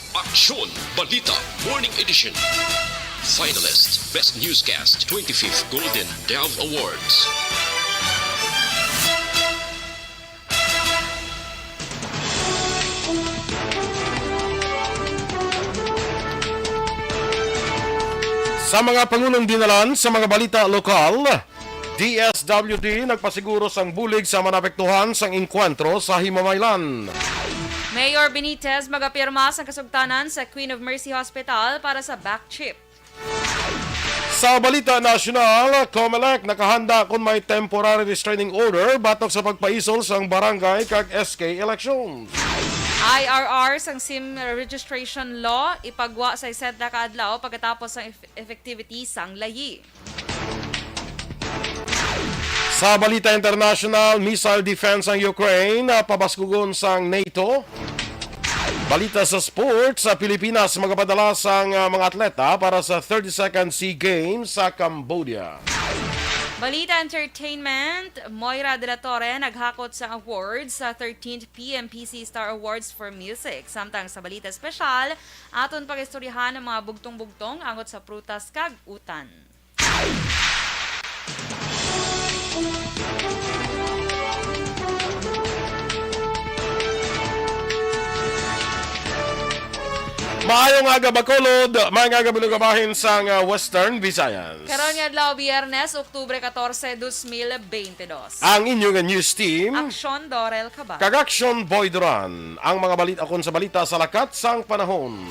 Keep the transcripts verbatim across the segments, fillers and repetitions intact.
Aksyon Balita Morning Edition. Finalist, Best Newscast, twenty-fifth Golden Dove Awards. Sa mga pangulong dinalan sa mga balita lokal, D S W D nagpasiguro sang bulig sa mga naapektuhan sang engkwentro sa Himamaylan. Mayor Benitez magapirma sang kasugtanan sa Queen of Mercy Hospital para sa back chip. Sa balita nasyonal, COMELEC nakahanda kon may temporary restraining order batok sa pagpaisol sang barangay kag S K elections. I R R sang sim registration law ipagwa sa sesenta ka adlaw pagkatapos sang eff-, effectivity sang layi. Sa balita international, missile defense ang Ukraine, ah, pabaskugon sang NATO. Balita sa sports, sa Pilipinas magapadala sang, ah, mga atleta para sa thirty-second SEA Games sa Cambodia. Balita entertainment, Moira de la Torre naghakot sa awards sa thirteenth P M P C Star Awards for Music. Samtang sa balita espesyal, aton pag-istoryahan ang mga bugtong-bugtong angot sa prutas kag utan. Maayong aga, Bacolod. Maayong aga, Bulog, bahin sang, ah, Western Visayas. Karon nga adlaw, Biyernes, Oktubre katorse, dos mil bente dos. Ang inyo nga news team. Aksyon Dorel Cabal. Kag Aksyon Boy Duran. Ang mga balita kon sa balita sa lakat sang panahon.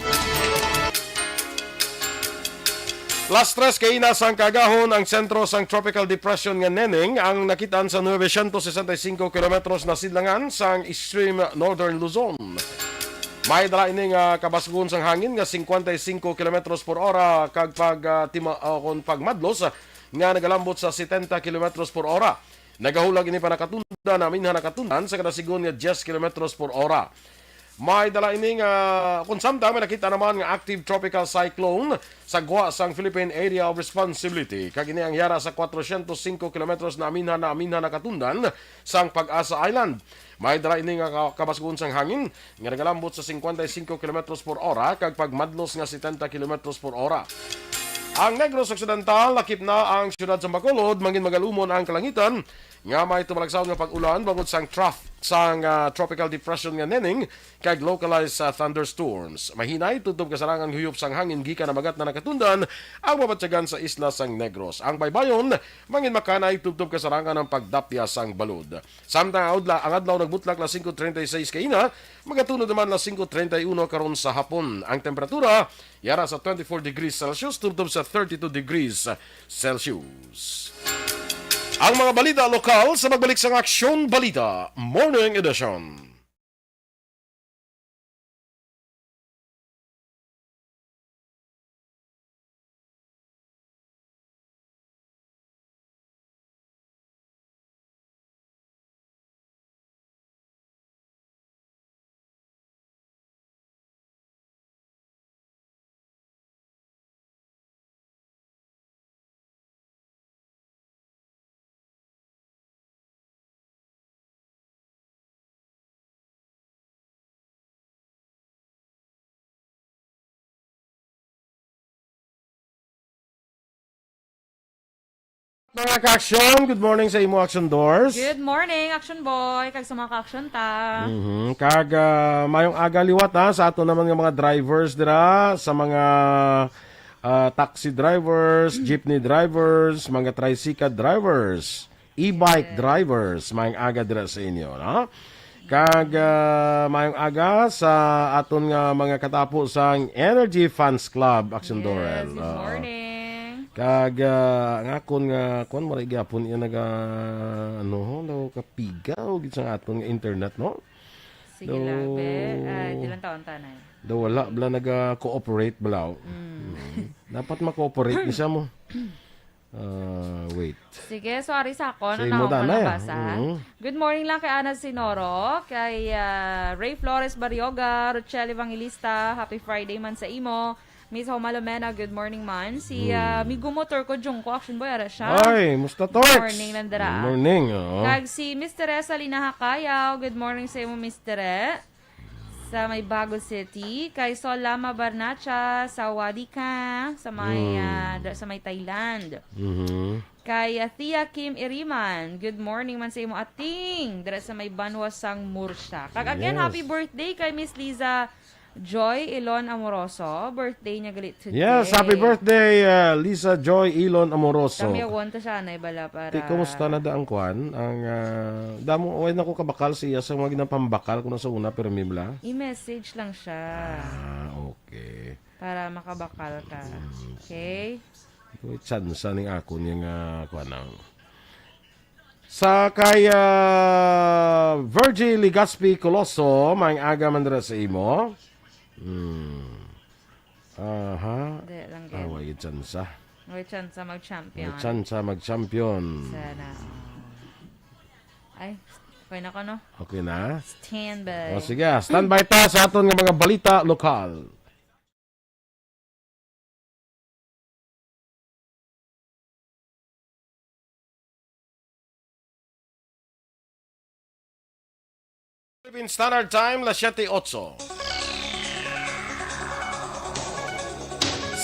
Las tres kaina sang kaagahon ang sentro sang Tropical Depression nga Nengning ang nakitaan sa nuebe siyentos sesenta y cinco kilometros na sidlangan sang extreme northern Luzon. May dala ini nga kabasgon sang hangin nga cincuenta y cinco kilometros por hora kag pag, ah, tima-, ah, kon pagmadlos, ah, nga nagalambot sa setenta kilometros por hora. Nagahulag ini pa nakatundan, naminhan nakatundan sa kada sigon nga diyes kilometros por hora. May dala ini nga, kung samtang may nakita naman nga active tropical cyclone sa gwa sang Philippine Area of Responsibility, kag ini ang yara sa kwatrocientos singko kilometros na aminhan na aminhan nakatundan sang Pag-asa Island. May dala ini nga ka-, kabasgon sang hangin nga nagalambot sa cincuenta y cinco kilometros por hora kag pagmadlos nga setenta kilometros por hora. Ang Negros Occidental, lakip na ang siyudad sa Bacolod, mangin magalumon ang kalangitan nga may tumalagsaw nga pag-ulan bangod sang trough sang, ah, Tropical Depression nga Nengning kag localized, ah, thunderstorms. Mahinay tubtob kasarangan huyop sang hangin gikan habagat na nakatundan ang mabatyagan sa isla sang Negros. Ang baybayon, mangin makanay tubtob kasarangan ang pagdapya sang balod. Samtang ang adla-, ang adlaw nagbutlak las singko treinta y seis kaina, magatunod naman las singko treinta y uno karon sa hapon. Ang temperatura, yara sa twenty-four degrees Celsius tubtob sa thirty-two degrees Celsius. Ang mga balita lokal sa pagbalik sang Aksyon Balita Morning Edition. Mga ka-aksyon, good morning sa imo, Aksyon Dors. Good morning, Aksyon Boy, kag sa mga ka-aksyon ta. Mhm. Kag, ah, mayong aga liwat, ha, sa ato naman nga mga drivers dira, sa mga, ah, taxi drivers, jeepney drivers, mga tricycle drivers, e-bike drivers, mayong aga dira sa inyo, no? Kag, ah, mayong aga sa aton nga mga katapo sang Energy Fans Club, Aksyon Dorel. Yes, good morning. Kag, ah, ang akon nga, kuwan, maray gyapon iya naga, ano, daw kapiga o gid sa aton nga internet, no? Sige lang, be. Ay, di lang taon tanay. Daw wala bala naga-cooperate bala. Mm. Mm. Dapat ma-cooperate ni siya mo. Ah, wait. Sige, sorry sa akon. Sa imo, ako danay, ah. Nabasa, ha? Mm. Good morning lang kay Ana Sinoro, kay, ah, Ray Flores Barrioga, Rochelle Evangelista, happy Friday man sa imo. Miss Homa Lomena, good morning man. Si, ah, Migo Motor ko, Jungko, Action Boy, ara siya. Ay, musta, Torch? Morning lang dira. Good morning, oo. Kag si Miss Teresa Linaha Cayaw, good morning sa imo, Miss Tere. Sa may Bago City, kay Solama Barnacha sa Wadika, sa may, Hmm. ah, dra-, sa may Thailand. Mhm. Kay, ah, Thea Kim Iriman, good morning man sa imo, ating, dira sa may Banwa sang Murcia. Kag again, Yes. happy birthday kay Miss Liza Joy Ilon Amoroso. Birthday niya gali today. Yes, happy birthday, ah, Liza Joy Ilon Amoroso. Kami awon ta siya, anay bala para Ti, kumusta na da ang kwan? Ang, ah, damo, way na ko kabakal siya sa mga ginapambakal ko na sa una, pero mimla. I-message lang siya. Ah, okay. Para makabakal ka. Mm. Okay? May tsansa ning ako niya nga, kwan ang. Sa kay, ah, Virgie Legaspi Coloso, may aga man dira sa imo. Hmm. Aha. Di lang, Ah, gid. Way tsansa. May tsansa mag-champion. May tsansa mag-champion. Sana all. Ay, okay na ko, no? Okay na? Standby. O, sige, standby ta sa aton nga mga balita lokal. Philippine Standard Time, las siete otso.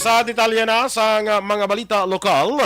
Sa detalye na sang mga balita lokal,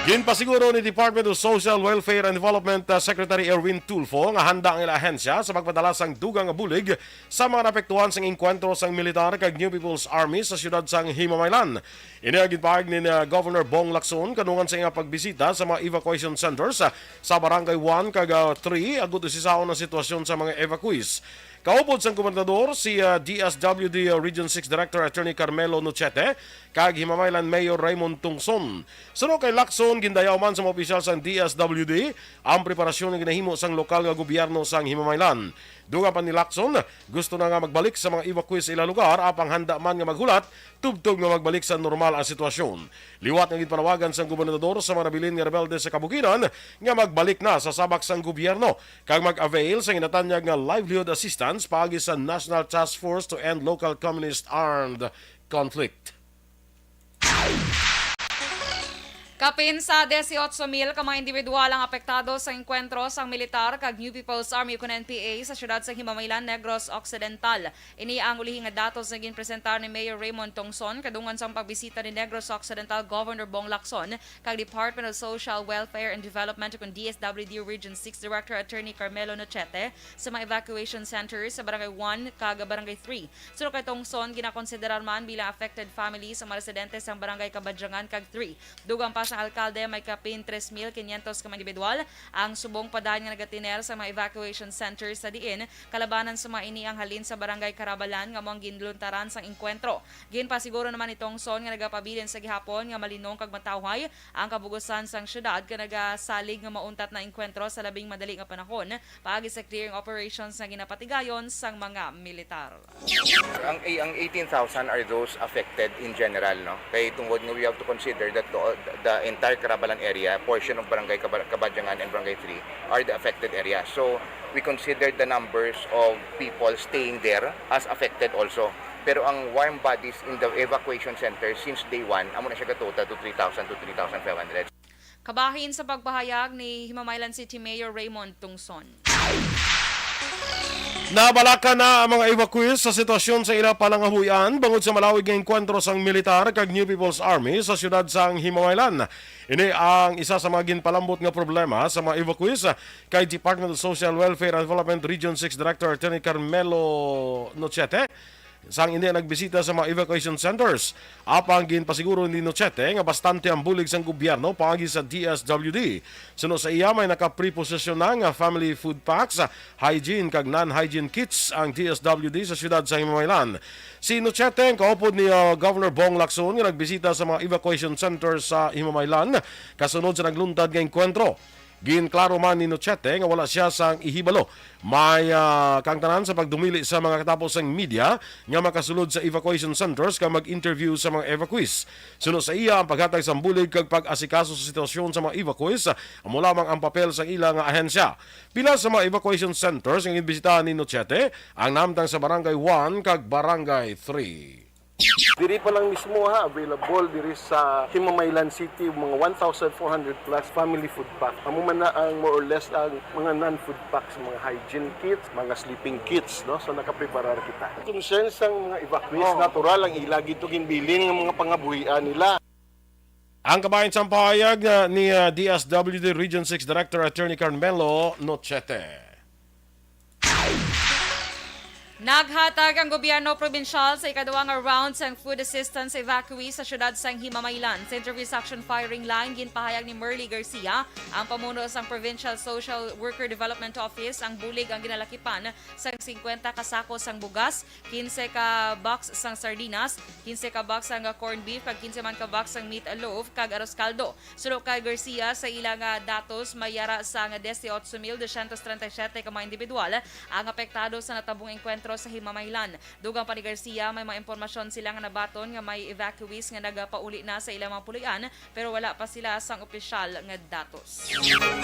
ginpasiguro ni Department of Social Welfare and Development, uh, Secretary Erwin Tulfo nga handa ang ila ahensya sa pagpadala sang dugang nga bulig sa mga naapektuhan sang engkwentro sang militar kag New People's Army sa siyudad sang Himamaylan. Ini ang ginpahayag ni, uh, Governor Bong Lacson kadungan sa iyang pagbisita sa mga evacuation centers, uh, sa Barangay one kag, uh, three, agud usisaon ang sitwasyon sa mga evacuees. Kaupod sang gobernador si, uh, D S W D Region six Director Attorney Carmelo Nochete kag Himamaylan Mayor Raymond Tungson. Suno kay Lacson, gindayaw man sa mga opisyal sang D S W D ang preparasyon nga ginahimo sang lokal nga gobyerno sang Himamaylan. Dugang pa ni Lacson, gusto na nga magbalik sa mga evacuees sa ilang lugar, apang handa man nga maghulat tubtob nga magbalik sa normal ang sitwasyon. Liwat nga ginpanawagan sang gobernador sa mga nabilin nga rebelde sa kabukiran nga magbalik na sa sabak sang gobyerno kag mag-avail sa ginatanyag nga livelihood assistance paagi sa National Task Force to End Local Communist Armed Conflict. Kapin sa dieciocho mil ka mga individual ang apektado sa engkwentro sang militar kag New People's Army ukon N P A sa siyudad sa Himamaylan, Negros Occidental. Ini ang ulihi nga datos nga ginpresentar ni Mayor Raymond Tongson kadungan sang pagbisita ni Negros Occidental Governor Bong Lacson kag Department of Social Welfare and Development ukon D S W D Region six Director Attorney Carmelo Nochete sa mga evacuation centers sa Barangay one kag Barangay three. Suno kay Tongson, ginakonsiderar man bilang affected families ang mga residente sang Barangay Kabadyangan kag three. Dugang pa sang alkalde, may kapin tres mil quinientos ka mga individual ang subong pa dayon nga nagatiner sa mga evacuation centers sa diin kalabanan sa mga ini ang halin sa Barangay Carabalan nga amo ang ginluntaran sang engkwentro. Ginpasiguro naman ni Tongson nga nagapabilin sa gihapon nga malinong kag matawhay ang kabugusan sang siyudad kag nagasalig nga mauntat na engkwentro sa labing madali nga panahon paagi sa clearing operations nga ginapatigayon sang mga militar. Ang, ang eighteen thousand are those affected in general, no? Kay tungod nga we have to consider that the, the entire Carabalan area, portion of Barangay Caba-, Cabadyangan and Barangay three are the affected area. So, we consider the numbers of people staying there as affected also. Pero ang warm bodies in the evacuation center since day one, amo na siya gatotal to three thousand to three thousand five hundred. Kabahin sa pagpahayag ni Himamaylan City Mayor Raymond Tungson. Nabalaka na ang mga evacuees sa sitwasyon sa ila palangahuy-an bangod sa malawig nga engkwentro sang militar kag New People's Army sa siyudad sang Himamaylan. Ini ang isa sa mga ginpalambot nga problema sa mga evacuees kay Department of Social Welfare and Development Region six Director Attorney Carmelo Nochete. Sang hindi nagbisita sa mga evacuation centers. Apang ginpasiguro ni Nochete nga bastante ang bulig sang gobyerno paagi sa D S W D. Suno sa iya, may nakapreposisyon na nga family food packs, hygiene kag non-hygiene kits ang D S W D sa siyudad sa Himamaylan. Si Nochete ang kaupod ni, ah, Governor Bong Lacson nga nagbisita sa mga evacuation centers sa Himamaylan kasunod sa nagluntad nga engkwentro. Ginklaro man ni Nochete nga wala siya sang ihibalo. May, ah, kaangtanan sa pagdumili sa mga katapos sang media nga makasulod sa evacuation centers kag mag-interview sa mga evacuees. Suno sa iya, ang paghatag sang bulig kag pag-asikaso sa sitwasyon sa mga evacuees, ah, amo lamang ang papel sang ila nga ahensya. Pila sa mga evacuation centers nga ginbisitahan ni Nochete ang nahamtang sa Barangay one kag Barangay three. Diri pa lang mismo, ha, available diri sa Himamaylan City, mga one thousand four hundred plus family food pack. Amo man na ang more or less ang mga non-food pack sa mga hygiene kits, mga sleeping kits, no? So nakapreparar kita. Concern sang mga evacuees, natural ang ila gid to ginbilin nga mga pangabuhian nila. Ang kabahin sang pahayag, uh, ni, uh, D S W D Region six Director Attorney Carmelo Nochete. Naghatag ang gobyerno probinsyal sa ikaduwa nga round sang food assistance sa evacuees sa siyudad sang Himamaylan. Sa interview sa Action Firing Line, ginpahayag ni Merly Garcia, ang pamuno sang Provincial Social Worker Development Office, ang bulig ang ginalakipan sang singkwenta ka sako sang bugas, kinse ka box sang sardinas, kinse ka box sang corned beef, kag kinse man ka box sang meat loaf kag arroz caldo. Suno kay Garcia, sa ila nga datos, may yara sang dieciocho mil doscientos treinta y siete ka mga individual ang apektado sa natabong engkwentro sa Himamaylan. Dugang pa ni Garcia, may mga impormasyon sila nga nabaton nga may evacuees nga nagapauli na sa ilang mga puloy-an, pero wala pa sila sang opisyal nga datos.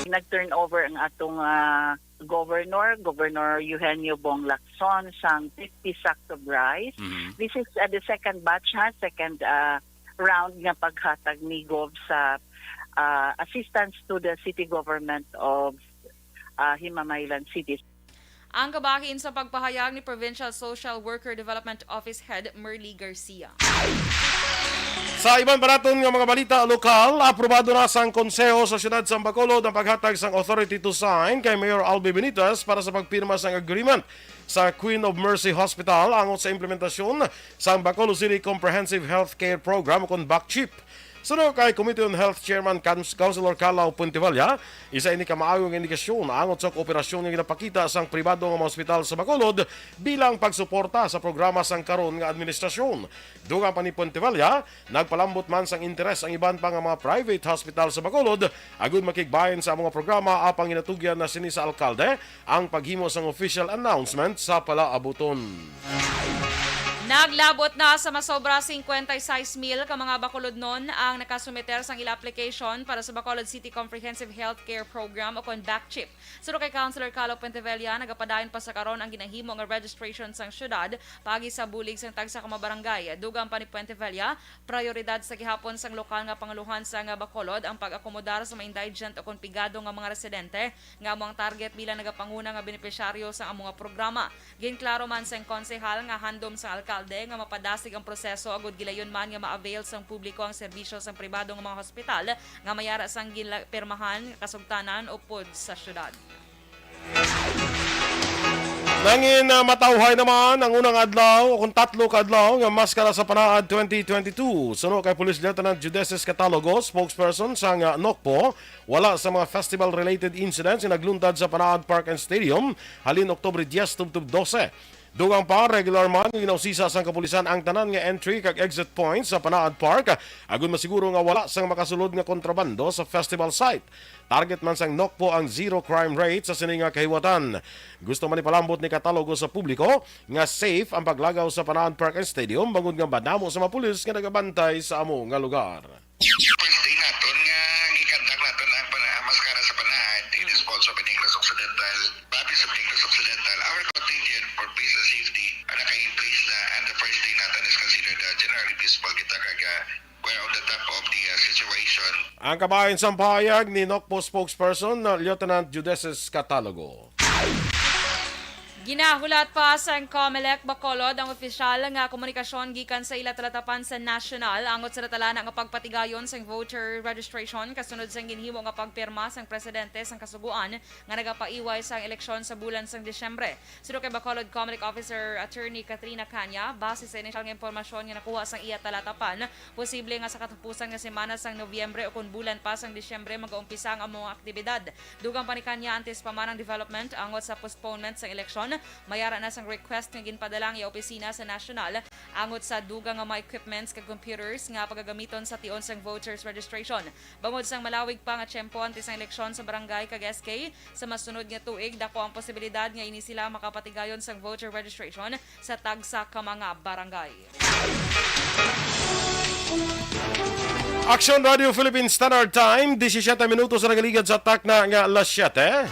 Nag-turnover ang atong, ah, governor, Governor Eugenio Bong Lacson, sang fifty sacks of rice. Mhm. This is, ah, the second batch, ha, second, ah, round nga paghatag ni Gov sa, ah, assistance to the city government of, ah, Himamaylan City. Ang kabahin sa pagpahayag ni Provincial Social Worker Development Office Head Merly Garcia. Sa iban pa naton nga mga balita lokal, aprobado na sang Konseho sa Siyudad sa Bacolod ang paghatag sang authority to sign kay Mayor Albi Benitez para sa pagpirma sang agreement sa Queen of Mercy Hospital angot sa implementasyon sang Bacolod City Comprehensive Healthcare Program, ukon BACCHIP. Suno kay Committee on Health Chairman Cons-, Councilor Carlo Puentevalla, isa ini ka maayo nga indikasyon angot sa kooperasyon nga ginapakita sang pribado nga mga ospital sa Bacolod bilang pagsuporta sa programa sang karon nga administrasyon. Dugang pa ni Puentevalla, nagpalambot man sang interes ang iban pa nga mga private hospital sa Bacolod agud makigbahin sa amo nga programa, apang ginatugyan na sini sa alkalde ang paghimo sang official announcement sa palaabuton. Naglabot na sa masobra singkwenta y seis mil ka mga Bacolodnon ang nakasumiter sang ila application para sa Bacolod City Comprehensive Healthcare Program, ukon BACCHIP. Suno kay Councilor Carlo Puentevella, nagapadayon pa sa karon ang ginahimo nga registration sang siyudad paagi sa bulig sang tagsa ka mga barangay. Dugang pa ni Puentevella, prioridad sa gihapon sang lokal nga pangulohan sang Bacolod ang pag-akomodar sa mga indigent ukon pigado nga mga residente nga amo ang target bilang nagapanguna nga benepisyaryo sang amo nga programa. Ginklaro man sang konsehal nga handom sang alkalde nga mapadasig ang proseso agud gilayon man nga ma-avail sang publiko ang serbisyo sang pribado nga mga hospital nga may ara sang ginpirmahan nga kasugtanan upod sa siyudad. Nangin, ah, matawhay naman ang unang adlaw, kung tatlo ka adlaw, nga Maskara sa Panaad twenty twenty-two. Suno kay Police Lieutenant Judesis Catalogo, spokesperson sang, ah, NOCPO, wala sa mga festival-related incidents nga nagluntad sa Panaad Park and Stadium halin Oktubre diyes tubtob dose. Dugang pa, regular man nga ginausisa sang kapulisan ang tanan nga entry kag exit points sa Panaad Park, agud masiguro nga wala sang makasulod nga kontrabando sa festival site. Target man sang NOCPO ang zero crime rate sa sini nga kahiwatan. Gusto man ipalambot ni Catalogo sa publiko nga safe ang paglagaw sa Panaad Park and Stadium bangod nga madamo sa mga pulis nga nagabantay sa amo nga lugar. First day naton nga gi-conduct naton ang pana-, maskara sa Panaad, Tennis Balls of Negros Occidental, Babis of Negros Occidental. Our contingent for peace and safety, ah, naka-in place na, and the first day naton is considered, ah, generally peaceful kita kag, ah, we're on the top of the, ah, situation. Ang kabahin sang pahayag ni NOCPO spokesperson na Lieutenant Judesis Catalogo. Ginahulat pa sang Comelec Bacolod ang opisyal nga komunikasyon gikan sa ila talatapan sa National angot sa natalana nga pagpatigayon sang voter registration kasunod sang ginhimo nga pagpirma sang presidente sang Kasugoan nga nagapaiway sang eleksyon sa bulan sang Disyembre. Suno kay Bacolod Comelec Officer Attorney Katrina Caña, base sa inisyal nga impormasyon nga nakuha sang iya talatapan, posible nga sa katapusan nga semana sang Nobyembre o kon bulan pa sang Disyembre magaumpisa ang amo nga aktibidad. Dugang pa ni Caña, antes pa man ang development angot sa postponement sang eleksyon, may ara na sang request nga ginpadala ang iya opisina sa National angot sa dugang nga mga equipments kag computers nga pagagamiton sa tion sang voters registration. Bangod sang malawig pa nga tiyempo antes ang eleksyon sa barangay kag S K sa masunod nga tuig, dako ang posibilidad nga ini sila makapatigayon sang voter registration sa tagsa ka mga barangay. Action Radio Philippine Standard Time, disisiete minutos ang nagaligad sa takna nga alas siyete.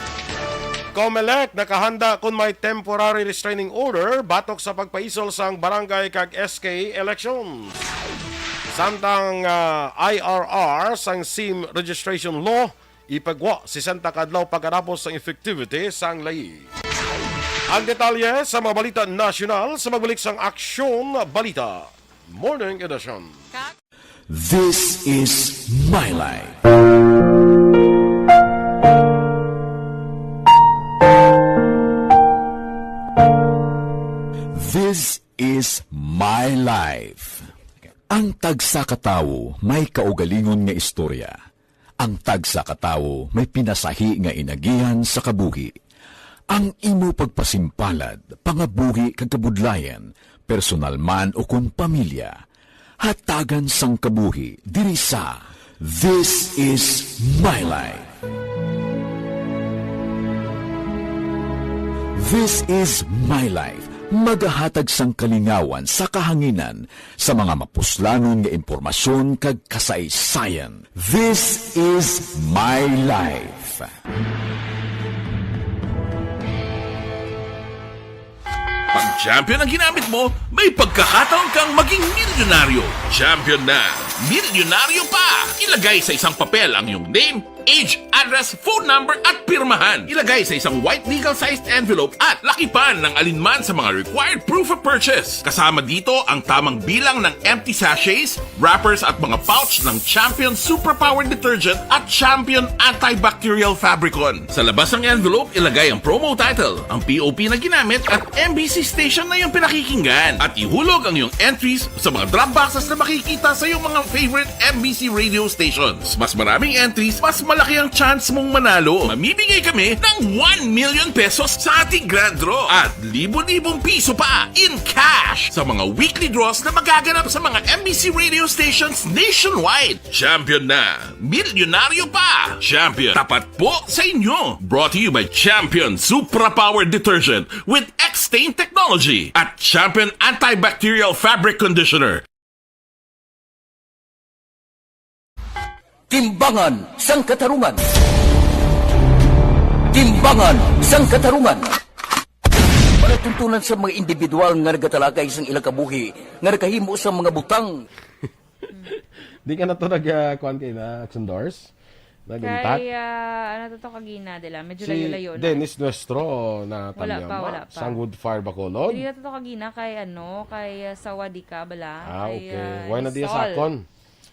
COMELEC nakahanda kon may temporary restraining order batok sa pagpaisol sang barangay kag S K elections. Samtang, ah, I R R sang SIM registration law ipagwa sesenta ka adlaw pagkatapos sang effectivity sang lay. Ang detalye sa mga balita nasyonal sa magbalik sang Aksyon Balita Morning Edition. This is My Life. This is My Life. Ang tagsa ka tawo may kaugalingon nga istorya. Ang tagsa ka tawo may pinasahi nga inagihan sa kabuhi. Ang imo pagpasimpalad, pangabuhi kag kabudlayan, personal man o kon pamilya, hatagan sang kabuhi diri sa This Is My Life. This Is My Life, magahatag sang kalingawan sa kahanginan sa mga mapuslanon nga impormasyon kag kasaysayan. This Is My Life. Pag champion ang ginamit mo, may pagkakataon kang maging milyonaryo. Champion na, milyonaryo pa! Ilagay sa isang papel ang iyong name, age, address, phone number, at pirmahan. Ilagay sa isang white legal-sized envelope at lakipan ng alinman sa mga required proof of purchase. Kasama dito ang tamang bilang ng empty sachets, wrappers, at mga pouch ng Champion Superpower Detergent at Champion Antibacterial Fabricon. Sa labas ng envelope, ilagay ang promo title, ang P O P na ginamit, at M B C station na iyong pinakikinggan. At ihulog ang iyong entries sa mga drop boxes na makikita sa iyong mga favorite M B C radio stations. Mas maraming entries, mas malaki ang chance mong manalo. Mamimigay kami ng one million pesos sa ating grand draw at libo-libong piso pa in cash sa mga weekly draws na magaganap sa mga M B C radio stations nationwide. Champion na! Milyonaryo pa! Champion, tapat po sa inyo! Brought to you by Champion Supra Power Detergent with X-Stain Technology at Champion Antibacterial Fabric Conditioner. Timbangan sang Katarungan. Timbangan sang Katarungan. Palatuntunan sa mga individual nga nagatalakay sang ilang kabuhi nga nakahimo sa mga butang. Di ka na to nag, ah, kuwan kayo na, Action Doors? Nag-intact? Kay, ah, ano to, to kagina, dila? Medyo Si layo-layo na. Dennis Nuestro na Wala tamyama pa, wala pa. Sang Wood Fire Bacolod. Dili na to, to kagina kay, ano, kay, ah, Sawadika, bala? Ah, Kay, okay. ah, Why na di Sol. sakon?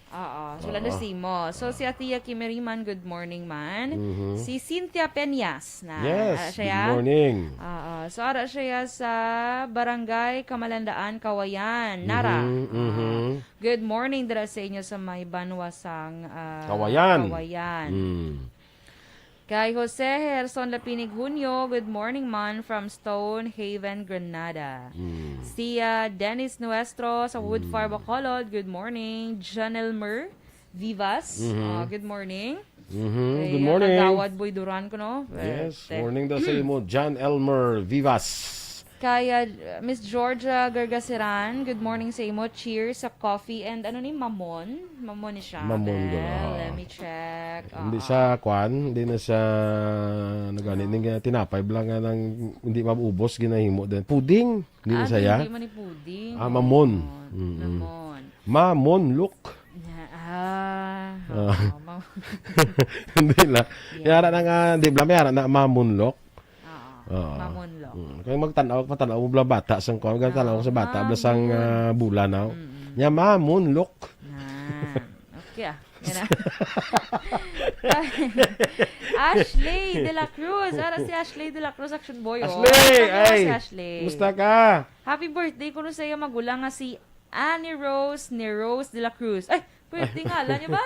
Oo, sila Oo. na simo. So, si Atia Kimiriman, good morning man. Mhm. Si Cynthia Peñas na. Yes, Ara siya. good morning. Oo. So, ara siya sa Barangay Kamalandaan, Kawayan, Nara. Mhm, Ah, mhm. Good morning dira sa inyo sa may banwa sang, ah, Kawayan. Kawayan. Mm. Kay Jose Herson Lapinig Junio, good morning man from Stone Haven, Granada. Mm. Si, ah, Dennis Nuestro sa Wood Fire Mm. Bacolod, good morning. Janelmer Vivas, Mhm. ah, good morning. Mhm. Kay, Good ah, morning. Kagawad Boy Duran ko, no? Yes, Pwerte. morning daw sa imo, John Elmer Vivas. Kaya, uh, Miss Georgia Gargaseran, good morning sa imo. Cheers sa coffee and ano ni, Mamon? Mamon ni siya. Mamon, Well, gano'n. let me check. Hindi Oo. siya, kwan, hindi na siya nagani, Ah. ning, uh, tinapay, bala nga nang hindi maubos, ginahimo din. Puding, hindi na Ah, siya. hindi man ni puding. Ah, Mamon. Mamon. Mm-mm. Mamon. Mamon, look. Nya-, ah, Ah. oo, Mam- Hindi la. Yeah. Yara na nga, di ba, may ara na Mamon, look. Oo. Oo. Mamunlok. Mm. Kaya magtanaw, magpatanaw mo bala bata sang kuwan, magtanaw Oo, sa bata, bala sang, mamunlok. ah, bulan, no? Mm-mm. Nya mamunlok. Ah, okay, ah. Yan na. Ashley de la Cruz. Ara si Ashley de la Cruz, Action Boy, oh. Ashley, Ano ay, si Ashley? Kumusta ka? Happy birthday kuno sa iya magulang nga si Annie Rose ni Rose de la Cruz. Ay, pwerte nga, alam niyo ba?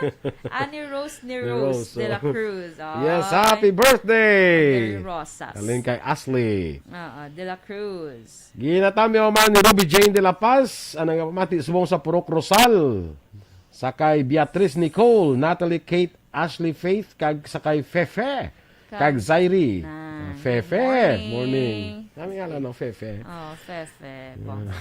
Annie Rose ni Ni Rose Rose, de la oh. Cruz. Yes, Ay. happy birthday! Very Rosas. Galing kay Ashley. Oo, de la Cruz. Ginatamyo man ni Ruby Jane de la Paz, ang nagapamati subong sa Purok Rosal. Sa kay Beatrice Nicole, Natalie Kate, Ashley Faith, kag sa kay Fefe, Kag kag Zairi. na. Fefe, Morning. morning. Kami nga lang ng Fefe. Oh, Fefe. Yeah. Bongga.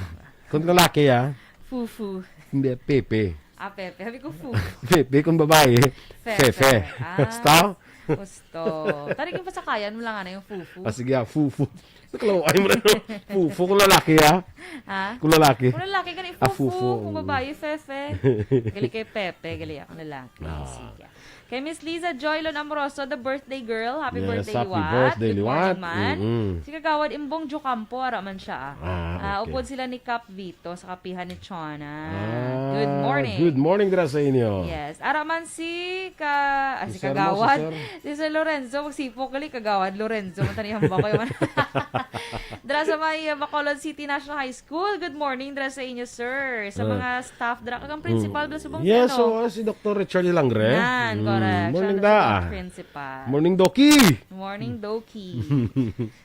Kung lalaki, ah. Fufu. Hindi, Pepe. Ah, Pepe. Sabi ko, Fufu. Pepe, kung babae, Fefe. Fefe. Ah. Basta, Gusto. Tari, kung pasakayan mo lang, ano, yung fufu. Ah, sige, ah, fufu. Nakalaway mo na, no? Fufu, kung lalaki, ha? Ha? Kung lalaki. Kung lalaki, gani, Ah, fufu. Fufu. Kung babae, fefe. Gali kay Pepe, gali ako lalaki. Ah. Sige. Kay Miss Liza Joy Lon Amoroso, the birthday girl. Happy Yes, birthday, happy Liwat. Birthday, Good morning, Liwat. Man. Mm-mm. Si Kagawad Imbong Jocampo, ara man siya, ah. Ah, Ah, okay. Upod sila ni Kap Vito sa kapihan ni Chona. Ah, Good morning. Good morning dira sa inyo. Yes. Ara man si ka-, ah, si Si Sir mo, si Kagawad. Sir. Si Sir Lorenzo, magsipok gali, Kagawad Lorenzo. Mata niya, hambak ko yung Dira sa may, uh, Bacolod City National High School. Good morning, dira sa inyo, sir. Sa Ah. mga staff, dira, kag ang principal, Mm. dira subong Yes, sino? So, uh, si Doctor Richard Hilangre. Yan, Mm. Correct. Morning, Siya ang da. Principal. Morning, Doki. Morning, Doki.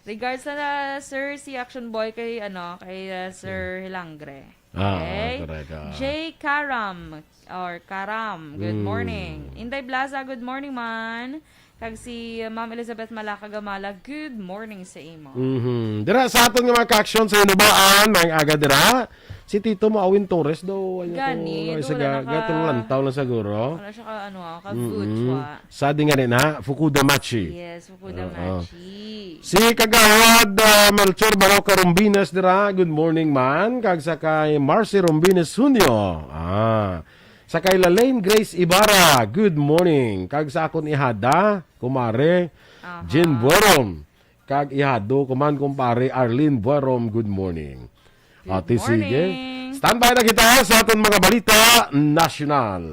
Regards na, sir, si Action Boy kay, ano, kay, uh, Sir Hilangre. Ah, Okay. Correct, ah. J Karam or Karam, good Mm. morning. Inday Blaza, good morning, man. Kag si Ma'am Elizabeth Malaca Gamala, good morning sa imo. Mhm. Dira sa aton nga mga ka-action sa Hinubaan, maayong aga dira. Si Tito Maawin Torres daw, ano to, Gani, ay, sa doon na ga-, naka- gatong lantaw lang siguro. Wala siya ka, ano, ah, ka-good Mm-mm. siya. Sa di nga rin, ha? Fukuda Machi. Yes, Fukuda Oo. Machi. Si Kagawad, ah, Melchor Baroca Rombinas dira, good morning, man. Kag sa kay Marcy Rombinas Junio. Ah. Sa kay Lalaine Grace Ibarra, good morning. Kag sa akon ihada, kumare, Aha. Jean Buerom. Kag ihado ko man, kumpare, Arlene Buerom, good morning. Good Ate, sige. Morning. Standby na kita sa aton mga balita nasyonal.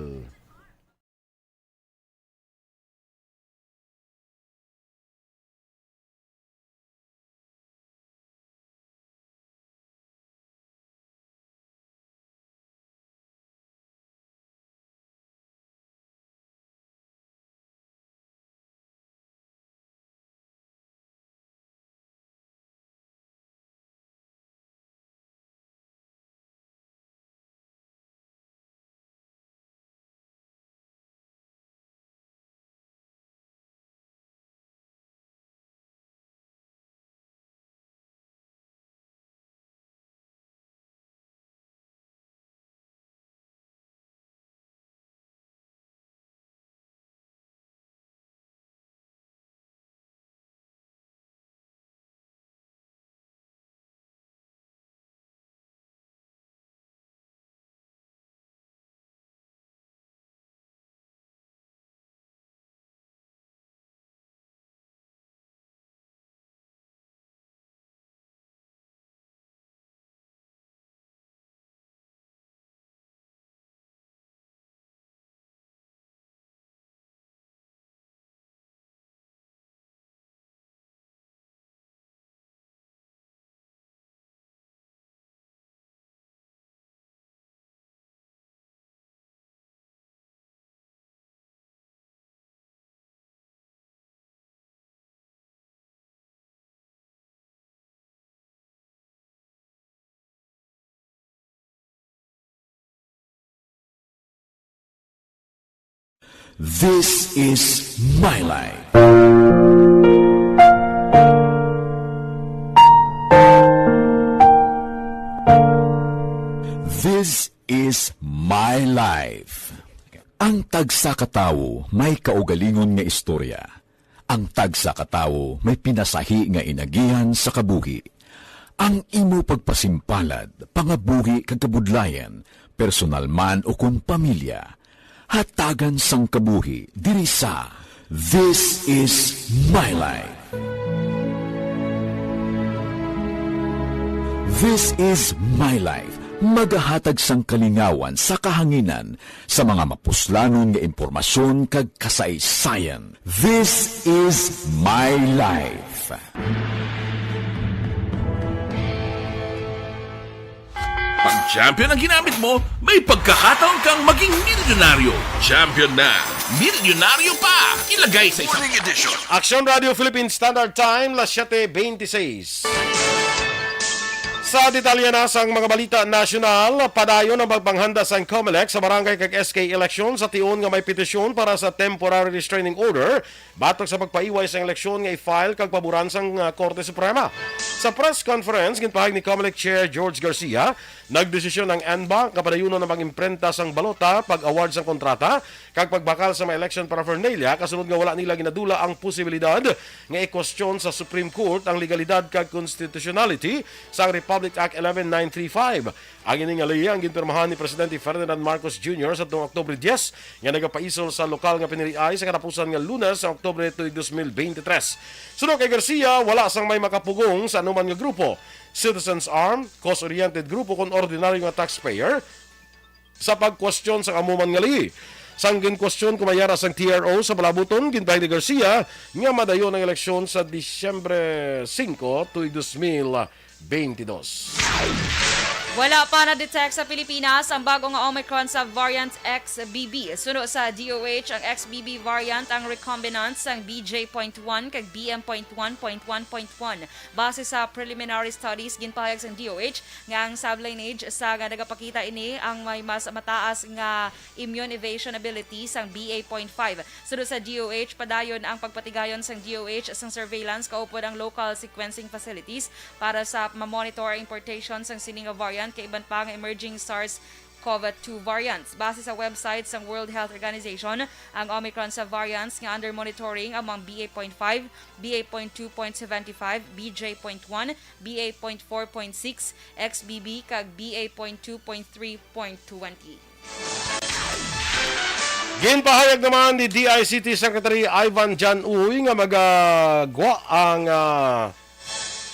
This is My Life. This is My Life. Ang tagsa ka tawo may kaugalingon nga istorya. Ang tagsa ka tawo may pinasahi nga inagihan sa kabuhi. Ang imo pagpasimpalad, pangabuhi kag kabudlayan, personal man ukon pamilya, hatagan sang kabuhi diri sa This is My Life. This is My Life, magahatag sang kalingawan sa kahanginan sa mga mapuslanon nga impormasyon kag kasaysayan. This is My Life. Pag champion ang ginamit mo, may pagkakataon kang maging milyonaryo. Champion na, milyonaryo pa! Ilagay sa isang Morning edition. Action Radio Philippine Standard Time, las siete veintiséis. Sa detalye na sang mga balita nasyonal, padayon ang pagpanghanda sang Comelec sa barangay kag S K eleksyon sa tion nga may petisyon para sa temporary restraining order batok sa pagpaiway sang eleksyon nga i-file kag paboran sang, ah, Korte Suprema. Sa press conference, ginpahayag ni Comelec Chair George Garcia, nagdesisyon ang ENBAC nga padayunon ang pag-imprenta sang balota, pag-award sang kontrata, kag pagbakal sa mga election paraphernalia, kasunod nga wala nila ginadula ang posibilidad nga i-question sa Supreme Court ang legalidad kag constitutionality sang Republic Act eleven nine three five. Ang ini nga ley ang ginpirmahan ni Presidente Ferdinand Marcos Junior sa tuong Oktubre diyes, nga nagapaisol sa lokal nga piniriay sa katapusan nga Lunes sa Oktubre tuig dos mil beintitres. Suno kay Garcia, wala sang may makapugong sa anuman nga grupo, citizens arm, cause-oriented grupo, kon ordinaryo nga taxpayer, sa pagkwestiyon sang amo man nga ley. Sang ginkwestiyon kon may yara sang T R O sa palabuton, ginpahayag ni Garcia nga madayon ang eleksyon sa Disyembre singko, tuig dos mil beintidos. Wala pa na-detect sa Pilipinas ang bago nga Omicron sa variant X B B. Suno sa D O H, ang X B B variant ang recombinant sang B J point one kag B M point one point one point one. Base sa preliminary studies, ginpahayag sang D O H nga ang sublineage sa nga nagapakita ini ang may mas mataas nga immune evasion ability sang B A point five. Suno sa D O H, padayon ang pagpatigayon sang D O H sang surveillance kaupod ang local sequencing facilities para sa ma-monitor ang importation sang sini nga variant kag iban pa nga emerging SARS-CoV two variants. Base sa website sang World Health Organization, ang Omicron sa variants nga under monitoring amo ang B A point five, B A point two point seven five, B J point one, B A point four point six, X B B, kag B A point two point three point twenty. Ginpahayag naman ni D I C T Secretary Ivan John Uy nga magagwa ang, ah,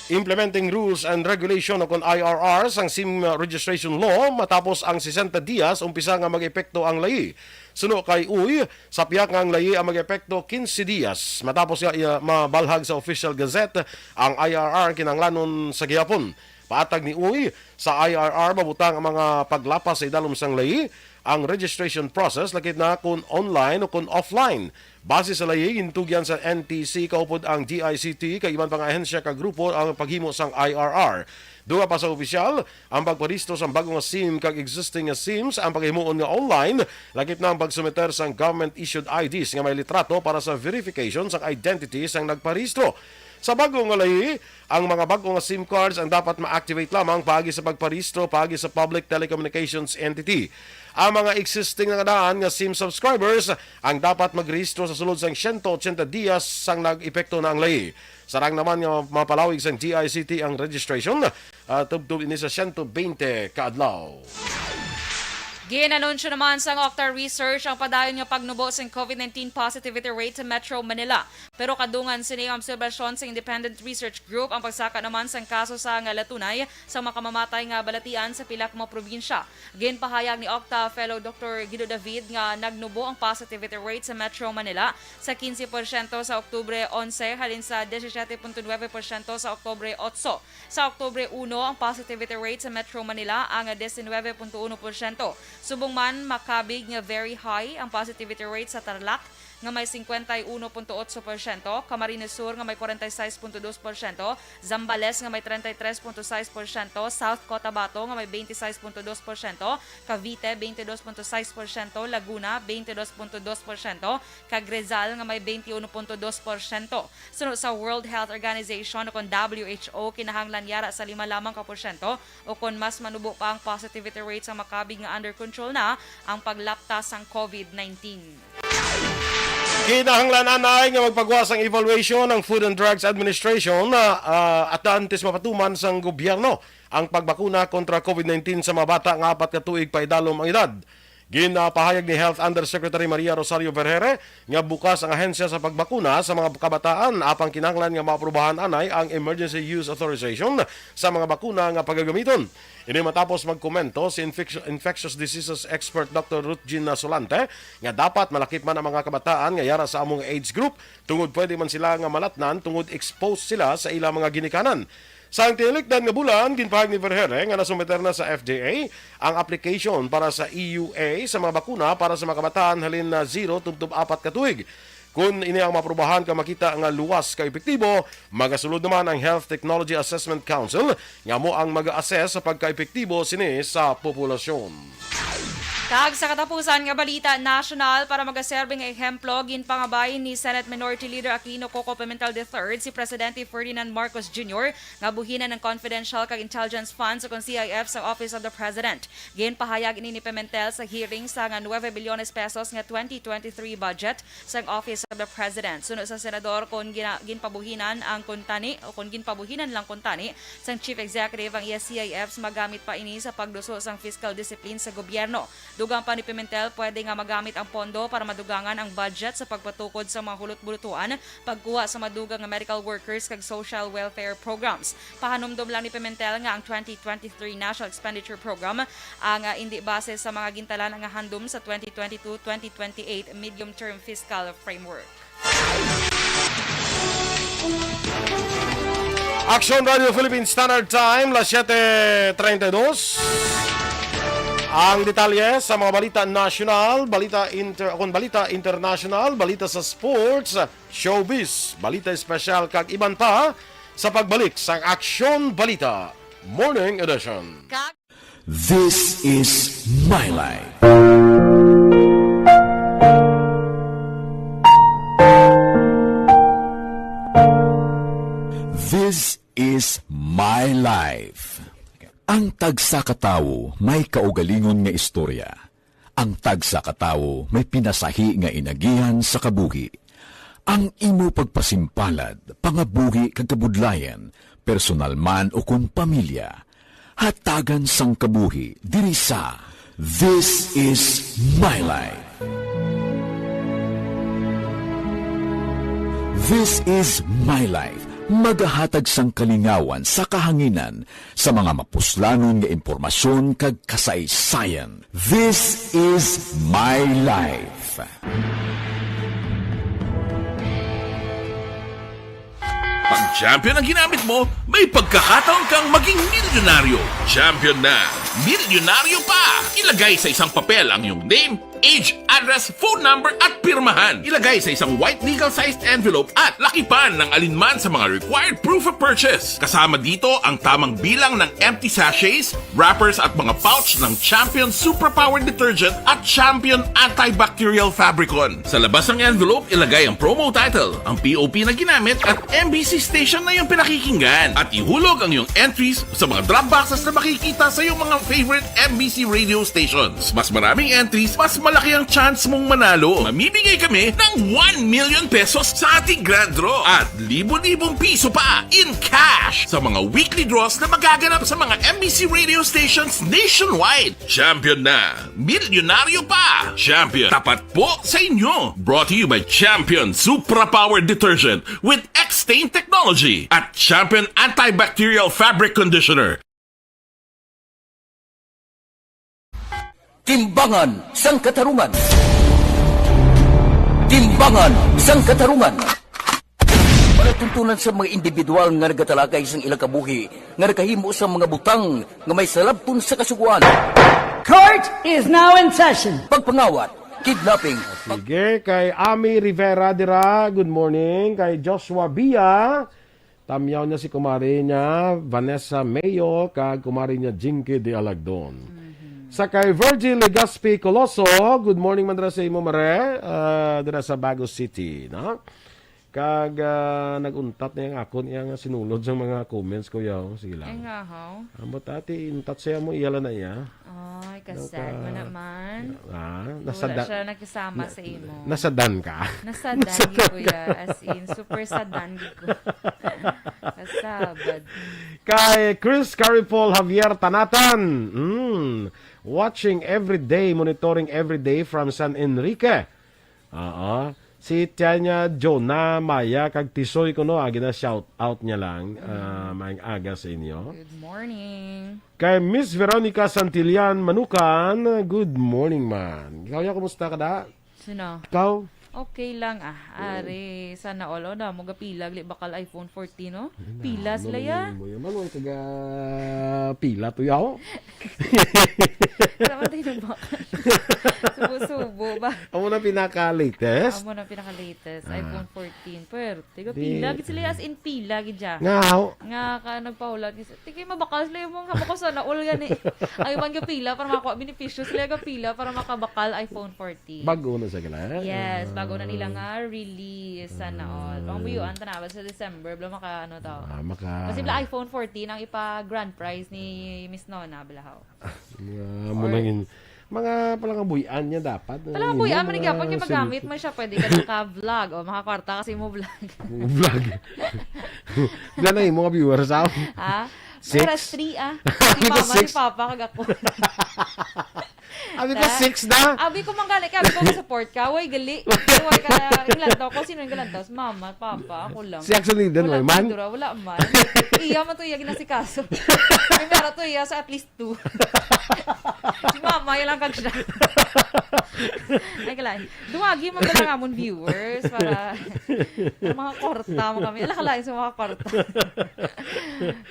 Implementing Rules and Regulation o kon I R R sang SIM Registration Law matapos ang sesenta dias umpisa nga mag-epekto ang layi. Suno kay Uy, sapyak nga ang layi ang mag-epekto quince dias matapos nga iya mabalhag sa Official Gazette ang I R R kinahanglanon sa gihapon. Paatag ni Uy, sa I R R mabutang ang mga paglapas sa idalom sang layi, ang registration process, lakip na kon online o kon offline. Base sa layi, gintugyan sa N T C kaupod ang D I C T kag iban pa nga ahensya kag grupo ang paghimo sang I R R. Dugang pa sa opisyal, ang pagparehistro sang bag-o nga SIM kag existing nga SIMs ang paghimuon nga online, lakip na ang pagsumiter sang government-issued I Ds nga may litrato para sa verification sang identity sang nagparehistro. Sa bag-o nga layi, ang mga bag-o nga SIM cards ang dapat ma-activate lamang paagi sa pagparehistro paagi sa public telecommunications entity. Ang mga existing na nga daan nga SIM subscribers ang dapat magrehistro sa sulod sang siyento otsenta dias sang nag-epekto na ang layi. Sarang naman nga mapalawig sang D I C T ang registration, ah, tubtob ini sa siyento bente ka adlaw. Gin-anunsyo naman sang Octa Research ang padayon nga pagnubo sang COVID nineteen positivity rate sa Metro Manila. Pero kadungan sini ang obserbasyon sa Independent Research Group ang pagsaka naman sang kaso sa nga latunay sa mga kamamatay nga balatian sa pila ka mga probinsya. Ginpahayag ni Octa Fellow Doctor Guido David nga nagnubo ang positivity rate sa Metro Manila sa quince porsyento sa Oktubre onse halin sa disisiete punto nuebe porsyento sa Oktubre otso. Sa Oktubre uno, ang positivity rate sa Metro Manila ang diecinuebe punto uno porsyento. Subong man, makabig nga very high ang positivity rate sa Tarlac, nga may cincuenta y uno punto ocho porsyento, Camarines Sur nga may kwarenta y sais punto dos porsyento, Zambales nga may treinta y tres punto sais porsyento, South Cotabato nga may veintiséis punto dos porsyento, Cavite veintidós punto sais porsyento, Laguna veintidós punto dos porsyento, kag Rizal nga may veintiuno punto dos porsyento. Suno sa World Health Organization o kon W H O, kinahanglan yara sa lima lamang ka porsyento o kon mas manubo pa ang positivity rate sa makabig nga under control na ang paglapta sang COVID nineteen. Kinahanglan anay nga magpagawa sang evaluation ang Food and Drugs Administration, ah, ah, at antes mapatuman sang gobyerno ang pagbakuna kontra COVID nineteen sa mga bata nga apat ka tuig pa idalom ang edad. Ginapahayag ni Health Undersecretary Maria Rosario Vergeire nga bukas ang ahensya sa pagbakuna sa mga kabataan, apang kinahanglan nga maaprubahan anay ang Emergency Use Authorization sa mga bakuna nga pagagamiton. Ini matapos magkomento si infec-, infectious diseases expert Doctor Ruth Jean Solante nga dapat malakip man ang mga kabataan nga yara sa among age group tungod pwede man sila nga malatnan tungod exposed sila sa ilang mga ginikanan. Sang tinilikdan nga bulan, ginpahayag ni Vergeire nga nasumiter na sa F D A ang application para sa E U A sa mga bakuna para sa mga kabataan halin na zero tubtob apat ka tuig. Kon ini ang maaprubahan kag makita nga luwas ka epektibo, magasulod naman ang Health Technology Assessment Council nga amo ang mag-assess sa pagkaepektibo sini sa populasyon. Kag sa katapusan nga balita nasyonal, para magaserbi nga ehemplo, ginpangabay ni Senate Minority Leader Aquino Coco Pimentel the third si Presidente Ferdinand Marcos Junior nga buhinan ang confidential kag intelligence funds o kon C I F sa Office of the President. Ginpahayag ini ni Pimentel sa hearing sa nga nuebe bilyones pesos nga twenty twenty-three budget sang Office of the President. Suno sa senador, kon gina-, ginpabuhinan ang kuntani o kon ginpabuhinan lang kuntani sang Chief Executive ang iya C I Fs, magamit pa ini sa pagduso sang fiscal discipline sa gobyerno. Dugang pa ni Pimentel, pwede nga magamit ang pondo para madugangan ang budget sa pagpatukod sa mga hulot-bulutuan, pagkuha sa madugang nga medical workers kag social welfare programs. Pahanumdom lang ni Pimentel nga ang twenty twenty-three National Expenditure Program ang, ah, indi base sa mga gintalan nga handom sa twenty twenty-two twenty twenty-eight medium-term fiscal framework. Action Radio Philippine Standard Time, las siete treinta y dos. Ang detalye sa mga balita nasyonal, balita inter-, kung balita international, balita sa sports, showbiz, balita espesyal, kag iban pa sa pagbalik sang Action Balita Morning Edition. This is my life. This is my life. Ang tagsa ka tawo may kaugalingon nga istorya. Ang tagsa ka tawo may pinasahi nga inagihan sa kabuhi. Ang imo pagpasimpalad, pangabuhi kag kabudlayan, personal man o kon pamilya, hatagan sang kabuhi diri sa This Is My Life. This Is My Life, magahatag sang kalingawan sa kahanginan sa mga mapuslanon nga impormasyon kag kasaysayan. This Is My Life. Pag champion ang ginamit mo, may pagkakataon kang maging milyonaryo. Champion na, milyonaryo pa! Ilagay sa isang papel ang iyong name, age, address, phone number, at pirmahan. Ilagay sa isang white legal-sized envelope at lakipan ng alinman sa mga required proof of purchase. Kasama dito ang tamang bilang ng empty sachets, wrappers, at mga pouch ng Champion Superpower Detergent at Champion Antibacterial Fabricon. Sa labas ng envelope, ilagay ang promo title, ang P O P na ginamit, at M B C station na iyong pinakikinggan. At ihulog ang iyong entries sa mga drop boxes na makikita sa iyong mga favorite M B C radio stations. Mas maraming entries, mas malaki ang chance mong manalo. Mamimigay kami ng one million pesos sa ating grand draw at libo-libong piso pa in cash sa mga weekly draws na magaganap sa mga M B C radio stations nationwide. Champion na! Milyonaryo pa! Champion, tapat po sa inyo! Brought to you by Champion Supra Power Detergent with X-Stain Technology at Champion Antibacterial Fabric Conditioner. Timbangan sang Katarungan. Timbangan sang Katarungan. Palatuntunan sa mga individual nga nagatalakay sang ilang kabuhi nga nakahimo sa mga butang nga may salabton sa kasugoan. Court is now in session. Pagpangawat, kidnapping. Sige, kay Ami Rivera dira, good morning. Kay Joshua Bia, tamyaw niya si kumari niya, Vanessa Mayo, kag kumari niya, Jinky de Alagdon. Sa kay Virgil Legaspi Coloso, good morning man dira sa imo, mare, ah, dira sa Bago City, no? Kag, ah, nag-untat na yung akon, iya nga sinulod sa mga comments, kuya, oh. Sige lang. Ay, nga, how? Ambot, ati, untat siya mo, iya lang na iya. Ay, kasad mo naman. Ah, Wala nasada-, siya nakisama na-, sa imo. nasadan ka? Nasadan, Nasadan gid, kuya. ka. As in, super sadan, gid ko. Kasabad. Kay Chris Caripol Javier Tanatan. Mm. Watching every day, monitoring every day from San Enrique. Oo. Si Tanya Jonah Maya kag Tisoy kuno, agi na, shout out niya lang. Ah, maayong aga sa inyo. Good morning. Kay Miss Veronica Santillan Manukan, good morning, man. Ikaw, ya, kumusta ka, da? Sino? Ikaw? Okay lang, ah. Oo. Ari, sana all. O, na, mo gapilag, li, bakal iPhone fourteen, no? Ay, na, Pilas ano la, ya. Mo, ya. Mano, ay, taga pila to, ya, oh? Wala man tayo ng bakal. Subo-subo ba? Amo na pinaka-latest? Amo na pinaka-latest. Ah. iPhone fourteen. Pero, tiga Di- pila gid sila, as in pila gid siya. Nga, ho. Nga ka nagpahulat gid. Tigay mabakal sila yung mga bako sa naul gani. Ang iban gapila para makakuha benepisyo, sila gapila para makabakal iPhone fourteen. Bago na sa gila? Yes, bago na nila nga release. Sana all. Pang buyuan ta na ba sa December, bala maka ano to. Ah, maka- Kasi bala iPhone fourteen ang ipa grand prize ni Miss Nona, bala ho. Mga, Or mga, mga palangabuyan niya dapat. Palangabuyan, Ano, man, mga gihapon kay magamit sinuki. Man siya, pwede ka naka-vlog o makakwarta kasi mo vlog. Vlog. Wala na yung mga viewers, ah. Ha? Six? Oras three, ah. Si Abi ko mama, six. Si papa, kag ako. Abi ko Ta? Six na. Abi ko, manggali ka, abi ko, support ka. Way, gali. Way ka, ilan to? Kung sino yung galantaw? Si mama, papa, ako lang. Si Action Leader, Wala way man? man, Dura, wala man. Iya man to, iya ginasikaso. May mara to, iya sa at least two. Si mama, iya lang kag siya. Ay, kalain. Duwagi man ba lang amon viewers para, para mga korta mo kami. Ala, kalain sa mga korta.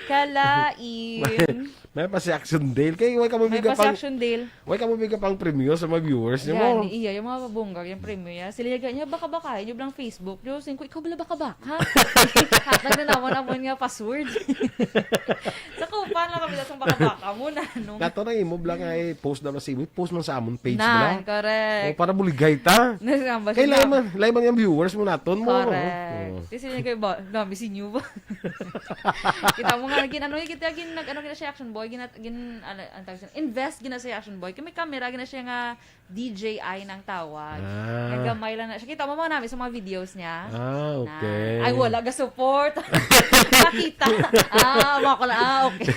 Kalain. May pa si Action Dale. Kay, way ka mo May biga pa si pang, Action Dale. Way ka mo biga pang premyo sa mga viewers niyo Yan, mo. Iya, yung mga babungga, yung premyo, ya. Sila yung ganyan, baka-bakahin yung lang Facebook. Yung singko, ikaw bala baka-baka? Hatag na naman, naman nga password. Sa kupan lang kami, datong baka-baka mo na, no? Kato na imo lang ay post na lang sa imo. Post man sa amon page Nan, na. Correct. O, para buligay ta. Nasamba Kay sila. Layman, layman yung viewers mo naton mo. Correct. Oo. Kasi niya kayo ba, nami si New ba? Kita mo nga, gin, ano, kita, gin, nag, ano, gina siya Action Boy, gina, gin, ano, ang tawag siya, invest, gina siya Action Boy. Kay may camera, gina siya nga D J I nang tawag. Ah. Nagamay lang na siya. Kita mo mga namin sa mga videos niya. Ah, okay. Na, ay, wala ga support. Nakita. Ah, wala ko lang. Ah, okay.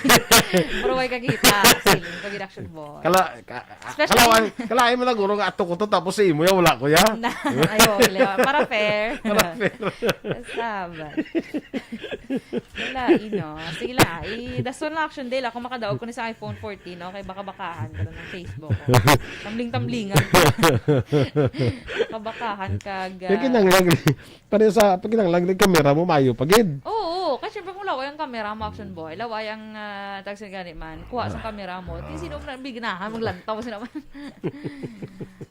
Pero way kakita. Siling pag Action Boy. Kala, ka, Especially kala, kala mo na guro nga ato ko to, tapos sa imo ya, wala ko ya. Na, ayo, wala. Para fair. Para fair. Sabat. Wala, ino. Sige lang, ah. I-, dason lang Action Day lang kung makadaog ko ni sa iPhone fourteen, no? Kay baka-bakahan ko ng Facebook, oh. Tambling-tamblingan. Kabakahan kag, Kaya ah, kinanglan, pareho sa, pag kinanglan, yung camera mo, mayo pa gid. Oo, oo. Kasi syempre kung laway ang camera mo, Action Boy, laway ang, ah, tag sa gani man, kuha sa Ah. camera mo. Di sino man bignahan, maglantaw sila man.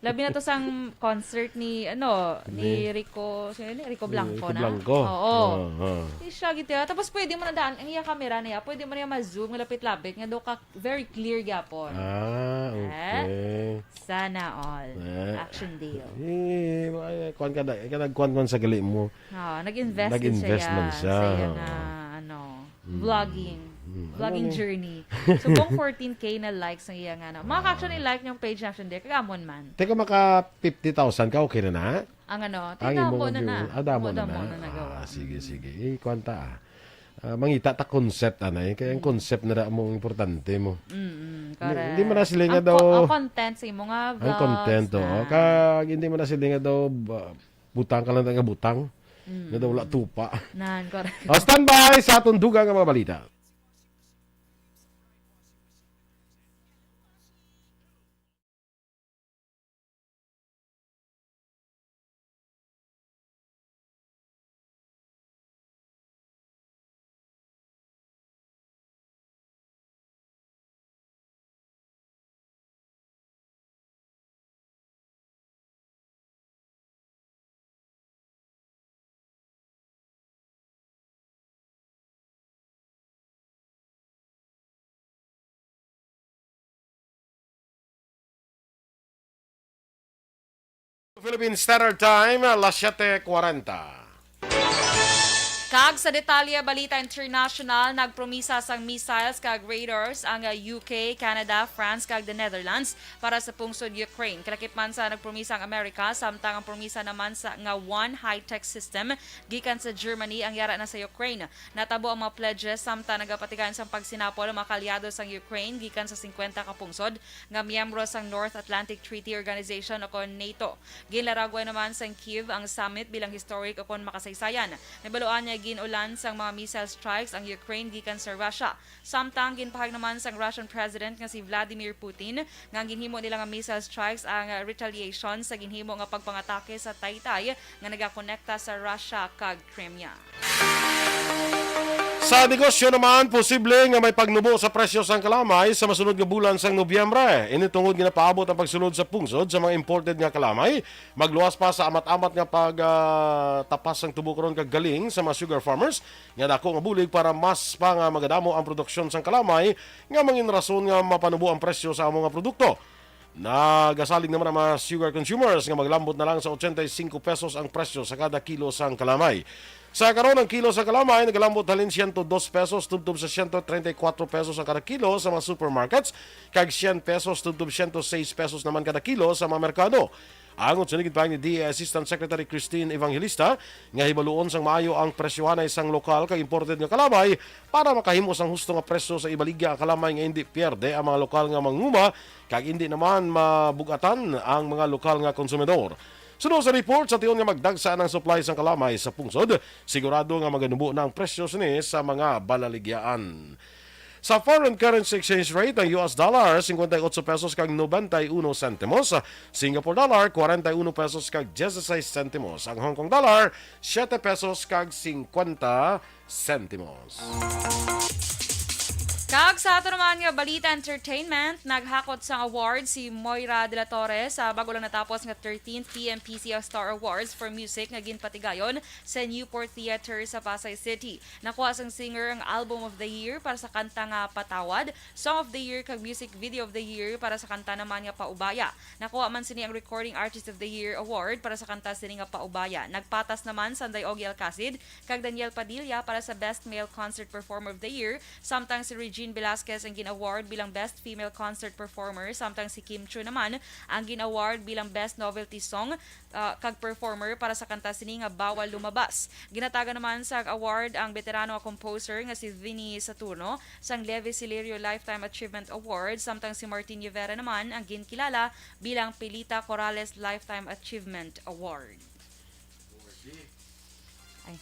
Labi na to sang concert ni, ano, ni Ni Rico, sino ni? Rico Ni Blanco Rico na? Blanco. Oo. Oo, oo. Di siya gid, ah. Tapos pwede mo na daan, ang iya camera niya, pwede mo niya ma-zoom, malapit-lapit, nga do ka very clear gyapon. Ah, Eh? Okay. Sana all. Eh. Action Deal. Eh, ay, kuwan ka na, ikaw nagkuwan-kuwan sa gali mo. Ah, nag-invest din Nag-invest siya man siya, sa iya oo. nga, ano, Mm. vlogging. Mm. Vlogging Ano ni? journey. So, kung fourteen K na likes ang iya nga, ano. Mga ka-action, Ah. i-like niyong page ni Action Deal. Kagamon man. Teka, maka fifty thousand ka, okay na na? Ang ano, Ang tinamo imong na na. view-, ah, damo Mo, na damo na. na nagawa. Ah, sige, Mm. sige. Eh, kuwan ta, ah. Ah, mangita ta concept, anay. Kaya ang Mm. concept na ra mo ang importante mo. Mm, mm, Hindi, correct. hindi man na sila nga Ang daw co-, ang content sa imo nga Ang content, vlogs oo. na. Kag hindi man na sila nga daw, ba, butang ka lang nga butang. Mm. Nga daw wala tupa. Nan, correct. O, standby sa aton dugang nga mga balita. Philippine Standard Time, alas siyete kwarenta. Kag sa detalye, balita international, nagpromisa sang missiles kag radars ang, uh, U K, Canada, France, kag the Netherlands para sa pungsod Ukraine. Kalakip man sa nagpromisa ang Amerika, samtang ang promisa naman sa nga one high-tech system gikan sa Germany ang yara na sa Ukraine. Natabo ang mga pledges samtang nagapatigayon sang pagsinapol ang mga kaalyado sang Ukraine gikan sa singkwenta ka pungsod nga miyembro sang North Atlantic Treaty Organization o kon NATO. Ginlaragway naman sang Kyiv ang summit bilang historic o kon makasaysayan. Nabaluan nga gin-ulan sang mga missile strikes ang Ukraine gikan sa Russia. Samtang ginpahayag naman sang Russian President nga si Vladimir Putin nga ang ginhimo nila nga missile strikes ang retaliation sa ginhimo nga pagpangatake sa taytay nga nagakonekta sa Russia kag Crimea. Sa negosyo naman, posible nga may pagnubo sa presyo sang kalamay sa masunod nga bulan sang Nobyembre. Ini tungod nga napaabot ang pagsulod sa pungsod sa mga imported nga kalamay, magluwas pa sa amat-amat nga pag, ah, tapas sang tubo karon kag galing sa mga sugar farmers nga dako nga bulig para mas pa nga magadamo ang produksyon sang kalamay nga mangin rason nga mapanubo ang presyo sa amo nga produkto. Nagasalig naman ang mga sugar consumers nga maglambot na lang sa ochenta y cinco pesos ang presyo sa kada kilo sang kalamay. Sa karon, ang kilo sa kalamay nagalambot halin siyento dos pesos tubtob sa siyento treinta y cuatro pesos ang kada kilo sa mga supermarkets, kag syen pesos tubtob siyento seis pesos naman kada kilo sa mga merkado. Ang sinigit pa ni D A Assistant Secretary Christine Evangelista nga hibaluon sang maayo ang presyohanay sang lokal kag imported nga kalamay para makahimo sang husto nga presyo sa ibaligya ang kalamay nga indi pierde ang mga lokal nga manguma kag indi naman mabugatan ang mga lokal nga konsumidor. Suno sa report, sa tion nga magdagsa ang supply sang kalamay sa pungsod, sigurado nga maganubo na ang presyo sini sa mga balaligyaan. Sa foreign currency exchange rate, ang U S dollar, cincuenta y ocho pesos kag noventa y uno centimos, Singapore dollar, cuarenta y uno pesos kag dieciséis centimos, ang Hong Kong dollar, siete pesos kag cincuenta centimos. Kag sa ato naman nga balita entertainment, naghakot sang award si Moira de la Torre sa bago lang natapos nga thirteenth P M P C L Star Awards for Music nga ginpatigayon sa Newport Theater sa Pasay City. Nakuha sang singer ang Album of the Year para sa kanta nga Patawad, Song of the Year kag Music Video of the Year para sa kanta naman nga Paubaya. Nakuha man sini ang Recording Artist of the Year Award para sa kanta sini nga Paubaya. Nagpatas naman Sanday Ogie Alcacid kag Daniel Padilla para sa Best Male Concert Performer of the Year, samtang si Regine Velasquez ang gin-award bilang Best Female Concert Performer, samtang si Kim Chiu naman ang gin-award bilang Best Novelty Song, ah, kag Performer para sa kanta sini nga Bawal Lumabas. Ginatagan naman sa award ang veterano nga composer nga si Vinnie Saturno sang Levi Celerio Lifetime Achievement Award, samtang si Martin Rivera naman ang ginkilala bilang Pilita Corrales Lifetime Achievement Award. Ay.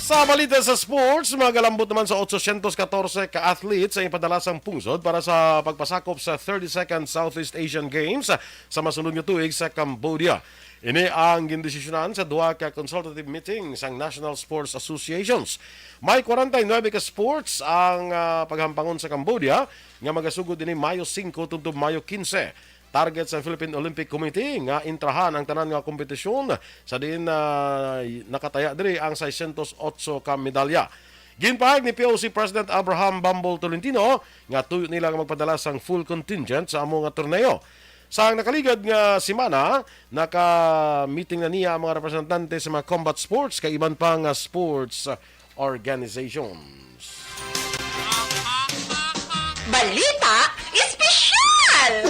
Sa balita sa sports, magalambot naman sa ochocientos catorce ka athletes ang ipadala sang pungsod para sa pagpasakop sa thirty-second Southeast Asian Games sa masunod nga tuig sa Cambodia. Ini ang gindesisyonan sa duha ka consultative meeting sang National Sports Associations. May kwarenta y nuebe ka sports ang, ah, paghampangon sa Cambodia nga magasugod ini Mayo singko tubtob Mayo kinse. Target sa Philippine Olympic Committee nga entrahan ang tanan nga kompetisyon, sa diin, ah, nakataya diri ang seiscientos otso ka medalya. Ginpahayag ni P O C President Abraham Bambol Tolentino nga tuyo nila nga magpadala sang full contingent sa amo nga torneo. Sa nakaligad nga semana, naka-meeting na niya ang mga representante sa mga combat sports kag iban pa nga sports organizations. Balita Espesyal!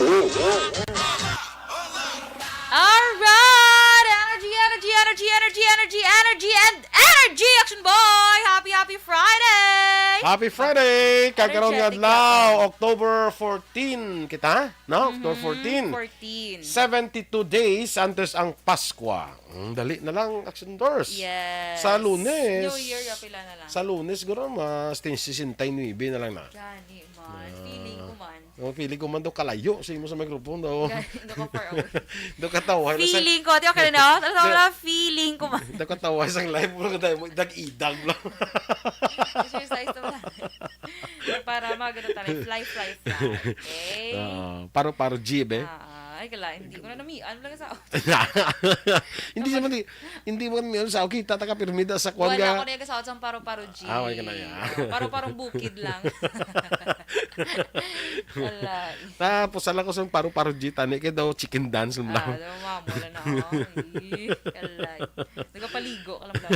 Alright! Energy, energy, energy, energy, energy, energy, and energy, Action Boy! Happy, happy Friday! Happy Friday! Kag karon nga Energetic adlaw, ako. October fourteen kita, no? October Mhm, fourteen. fourteen. Seventy-two days antes ang Paskwa. Mm, dali na lang, Action Doors. Yes. Sa Lunes. New Year, ya pila na lang. Sa Lunes, siguro, mas tin-, sesenta y nuebe na lang na. Gani man. Ah. Feeling ko man. Oh, feeling ko man daw kalayo sa imo sa microphone daw. Gani, daw ka far away. Daw katawa na sa Feeling ko, di, okay na, no? Tama na, feeling ko man. Daw katawa sa live mo, daw mo, idag-idag lang. Exercise to lang. Para magano tayo, fly, fly, fly. Okay? Oo. Paro-paro G, be. Ah, ah. Ay, kala, hindi ko na namian lang sa Hindi siya mali. Hindi mo kami sa kita ta ka pirmida sa kuan Wala nga. Ko na yung kasaot sa paro-paro G. Ah, wala ka na yan. Paro-parong bukid lang. Wala. Tapos, ala ko sa paro-paro G, tani kay daw chicken dance lang. Ah, daw mamo lang na, oh. Ih, kalay. Nagapaligo ka lang daw.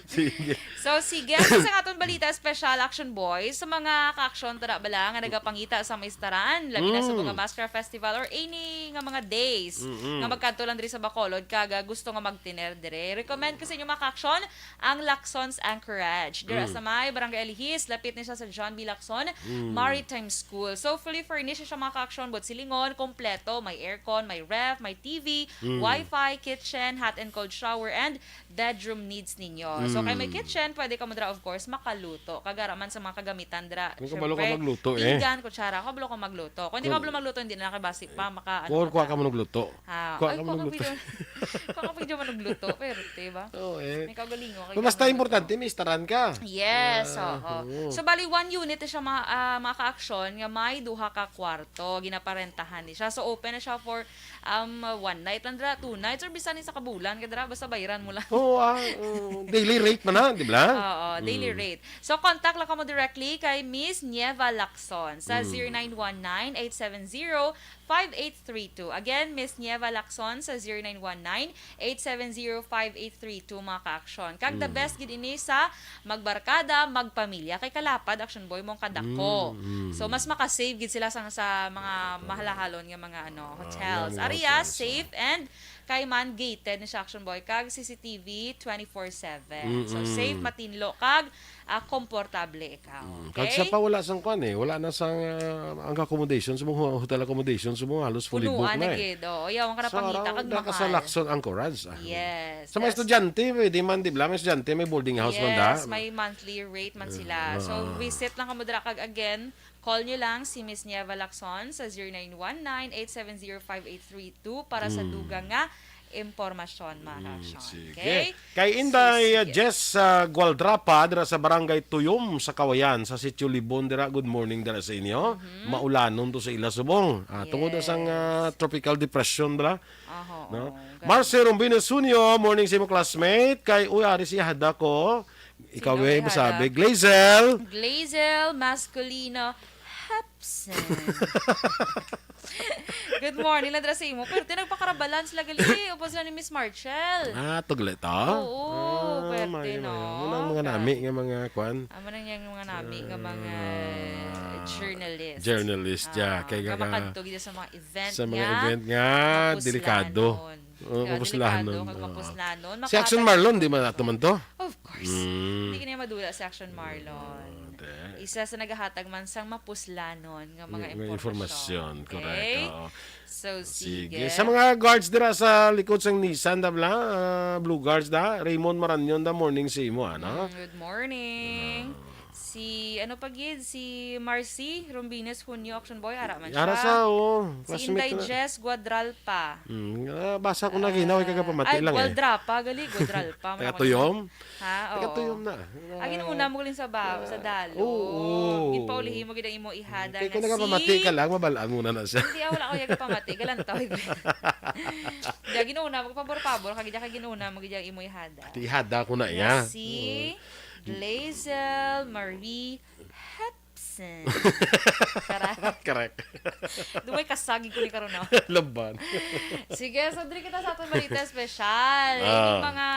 Sige. So, sige. Sa atong balita, special action boys, sa mga ka-action, tada bala, nga nagapangita sa Mistaran, labi na sa Mm. mga Maskara Festival or any nga mga days Mm-mm. nga magkadto lang diri sa Bacolod, kag, ah, gusto nga magtiner dire. Recommend ko sa inyo, mga ka-action, ang Lacson Anchorage. Dira Mm. sa may Barangay Alihis, lapit ni siya sa John B. Lacson Mm. Maritime School. So, fully furnished siya, mga ka-action, but silingon, kompleto. May aircon, may ref, may T V, Mm. wifi, kitchen, hot and cold shower, and bedroom needs ninyo. So, kay may Mm. kitchen, pwede ka mo dira, of course, makaluto. Kag ara man sa mga kagamitan dira. Kung kabalo ka Siyempre, magluto, eh. pinggan, kutsara. Kung kabalo ka magluto. Kung hindi Kung kabalo magluto, hindi na nakabasi pa, maka, Or kuha ka mo nagluto. Ah, Kuha ay, ka mo kuha ka nagluto. pwede, kuha ka pwede man nagluto, pero, diba? Oo, eh. May kaugalingon ka Pero basta gyud importante, nagluto. may istaran ka. Yes, Ah, oo. oo. So, bali, one unit na siya, mga, ah, mga ka-aksyon, nga may duha ka kwarto. Ginaparentahan ni siya. So, open na siya for, um, one night lang dira, two nights, or bisan isa ka bulan ka dira, basta bayaran mo lang. Oo, ah, oo. Daily rate man na, di ba? Oo, daily Mm. rate. So, contact lang kamo directly kay Miss Nieva Lacson sa Mm. zero nine one nine, eight seven zero, five eight three two. Again, Miss Nieva Lacson sa zero nine one nine, eight seven zero, five eight three two, mga ka-aksyon. Kag the Mm. best gid ini sa magbarkada, magpamilya. Kay kalapad, Action Boy, mong kadako. Mm, mm. So, mas makasave gid sila sa, sa mga mahalahalon nga mga, ano, Ah, hotels. yung mga Area, hotels, safe, ah. and kay man gated ni siya, Action Boy, kag C C T V twenty-four seven. So, Mm-mm. safe, matinlo, kag, ah, komportable ikaw. Mm. Kag Okay? sa pa, wala sang kwan eh. Wala na sang, ah, ang accommodation sa mga hotel accommodation sa mga halos fully Punuan booked na na eh. gid. Oo, yawan ka na So, pangita, around kag na ka sa mahal. Lacson Anchorage, ah. Yes, Sa mga yes. estudyante, pwede man, di ba? May estudyante, may boarding house man da. Yes, may monthly rate man sila. Ah, So, ah. visit lang kamo dira kag again, call nyo lang si Miss Nieva Lacson sa zero nine one nine, eight seven zero, five eight three two para sa Mm. dugang nga impormasyon, mga Mm, ka-aksyon. sige. Okay? Kay So, Inday, uh, sige. Jess, uh, Gualdrapa, dira sa Barangay Tuyom sa Kawayan, sa Sitio Libon, dira, good morning dira sa inyo. Mhm. Maulanon to sa ila subong. Ah, tungod na sang, Yes. ah, tropical depression, bala? Aha, No? oo, ganun. Marcy Rombines Junio, morning sa imo classmate. Kay, uy, ari si Hada ko. Ikaw, Sino eh, may masabi. Hada? Glazel. Glazel Masculino Hepson. Good morning, lang dira sa imo. Pero tinagpakarabalan sila gali. Upos lang ni Miss Marshall. Ah, tugli to? Oo, Ah, pwerte, mayo, no? mayo. Muna ang mga Grabe. nami nga mga kwan. Amo nang yang mga nami nga mga Ah, journalist. journalist, Ah, yeah. Kay nga kaka-, makadto gid sa mga event sa mga nga event nga mapuslanon. delikado. Oo, Nga mapuslanon, delikado, kag oo. mapuslanon. Si Action Makatag- Marlon, di man ato man to? Of course. Mm. Hindi ka na madula si Action Marlon. Oo, di. Isa sa nagahatag man sang mapuslanon nga mga May, may impormasyon. impormasyon, correct, Okay? oo. So, Sige. sige. Sa mga guards dira sa likod sang Nissan, da bala, ah, Blue Guards da, Raymond Maranyon da, morning sa imo, ano? Mm, good morning. Ah. Si, ano pa gid, si Marcy Rombines Junio, Action Boy, ara man Ara siya. sa, oh, Si classmate Inday na. Jess Guadralpa. Mm, ah, basa ko na, ginaw, Ah, ikagapamati ay, lang, eh. Gualdrapa, gali, Guadralpa, man Taga ako Tuyom? Ha? Taga Oo. Tuyom na. Ah, ginuuna mo galing sa ba-, sa Ah, Dalo. oo. Ginpaulihi mo gid ang imo ihada Kay nga kung nagapamati si ka lang, mabalaan mo na na siya. Hindi, ah, wala ko yung pamati. Galantaw. Diya, ginuuna mo, pabor-pabor, kag diya ka ginuuna mo, diya imo ihada. Ati ihada ko na Nga iya. si Oo. Glazel Marie Hepson. Tara. Correct. Dumay kasagig ko ni karon, ah. Laban. Sige, so diri kita sa atong balita espesyal. Ah. Yung mga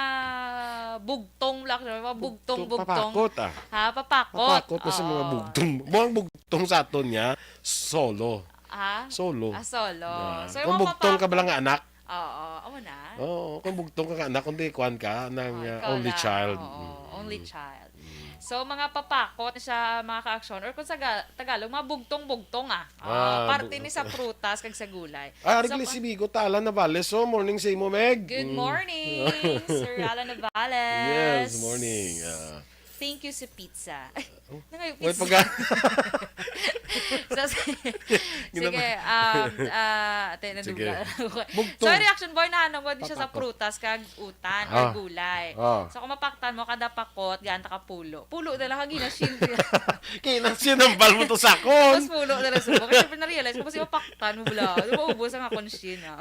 bugtong, mga bugtong, Bugtong, bugtong. papakot, ah. Ha, papakot. Papakot na sa mga Oo. bugtong. Mga bugtong sa aton niya, solo. Ha? Solo. Ah, solo. Ah, So, yung kung mga bugtong ka papakot. bala nga anak. Oo, amo na. Oo, kung bugtong ka nga anak, kung di kuwan ka, ng, Oh, ah, ikaw only lang. child. Oo, Mm. only child. Mm. So, mga papakot siya, mga ka-aksyon, or kung sa ga-, Tagalog, mga bugtong-bugtong, ah. Ah, Ah, parte bug- ni sa prutas kag sa gulay. Ah, So, Wrigley pa- Sibigo, ta Alan Navales. So, morning sa imo, Meg. Good Mm. morning, Sir Alan Navales. Yes, morning. Ah. Thank you sa pizza. Ay, Oh. nangayo Uy, pizza. pagka- So, si-, Gina- sige, um, ah, ate, Sige. naduga. Bugtong. Sorry, Action Boy, nahanong ko, di siya sa Papakot. prutas kag utan, Ah. kag gulay. Ah. So, kung mapaktan mo, kada pakot, gaan ta ka pulo. Pulo na lang, kag ginashin. Kay na sinambal mo to sa akon. Tapos pulo na lang subok. Kasi syempre na-realize ko, kasi mapaktan mo, bala. Di ba, ubos ang akong shin, ah.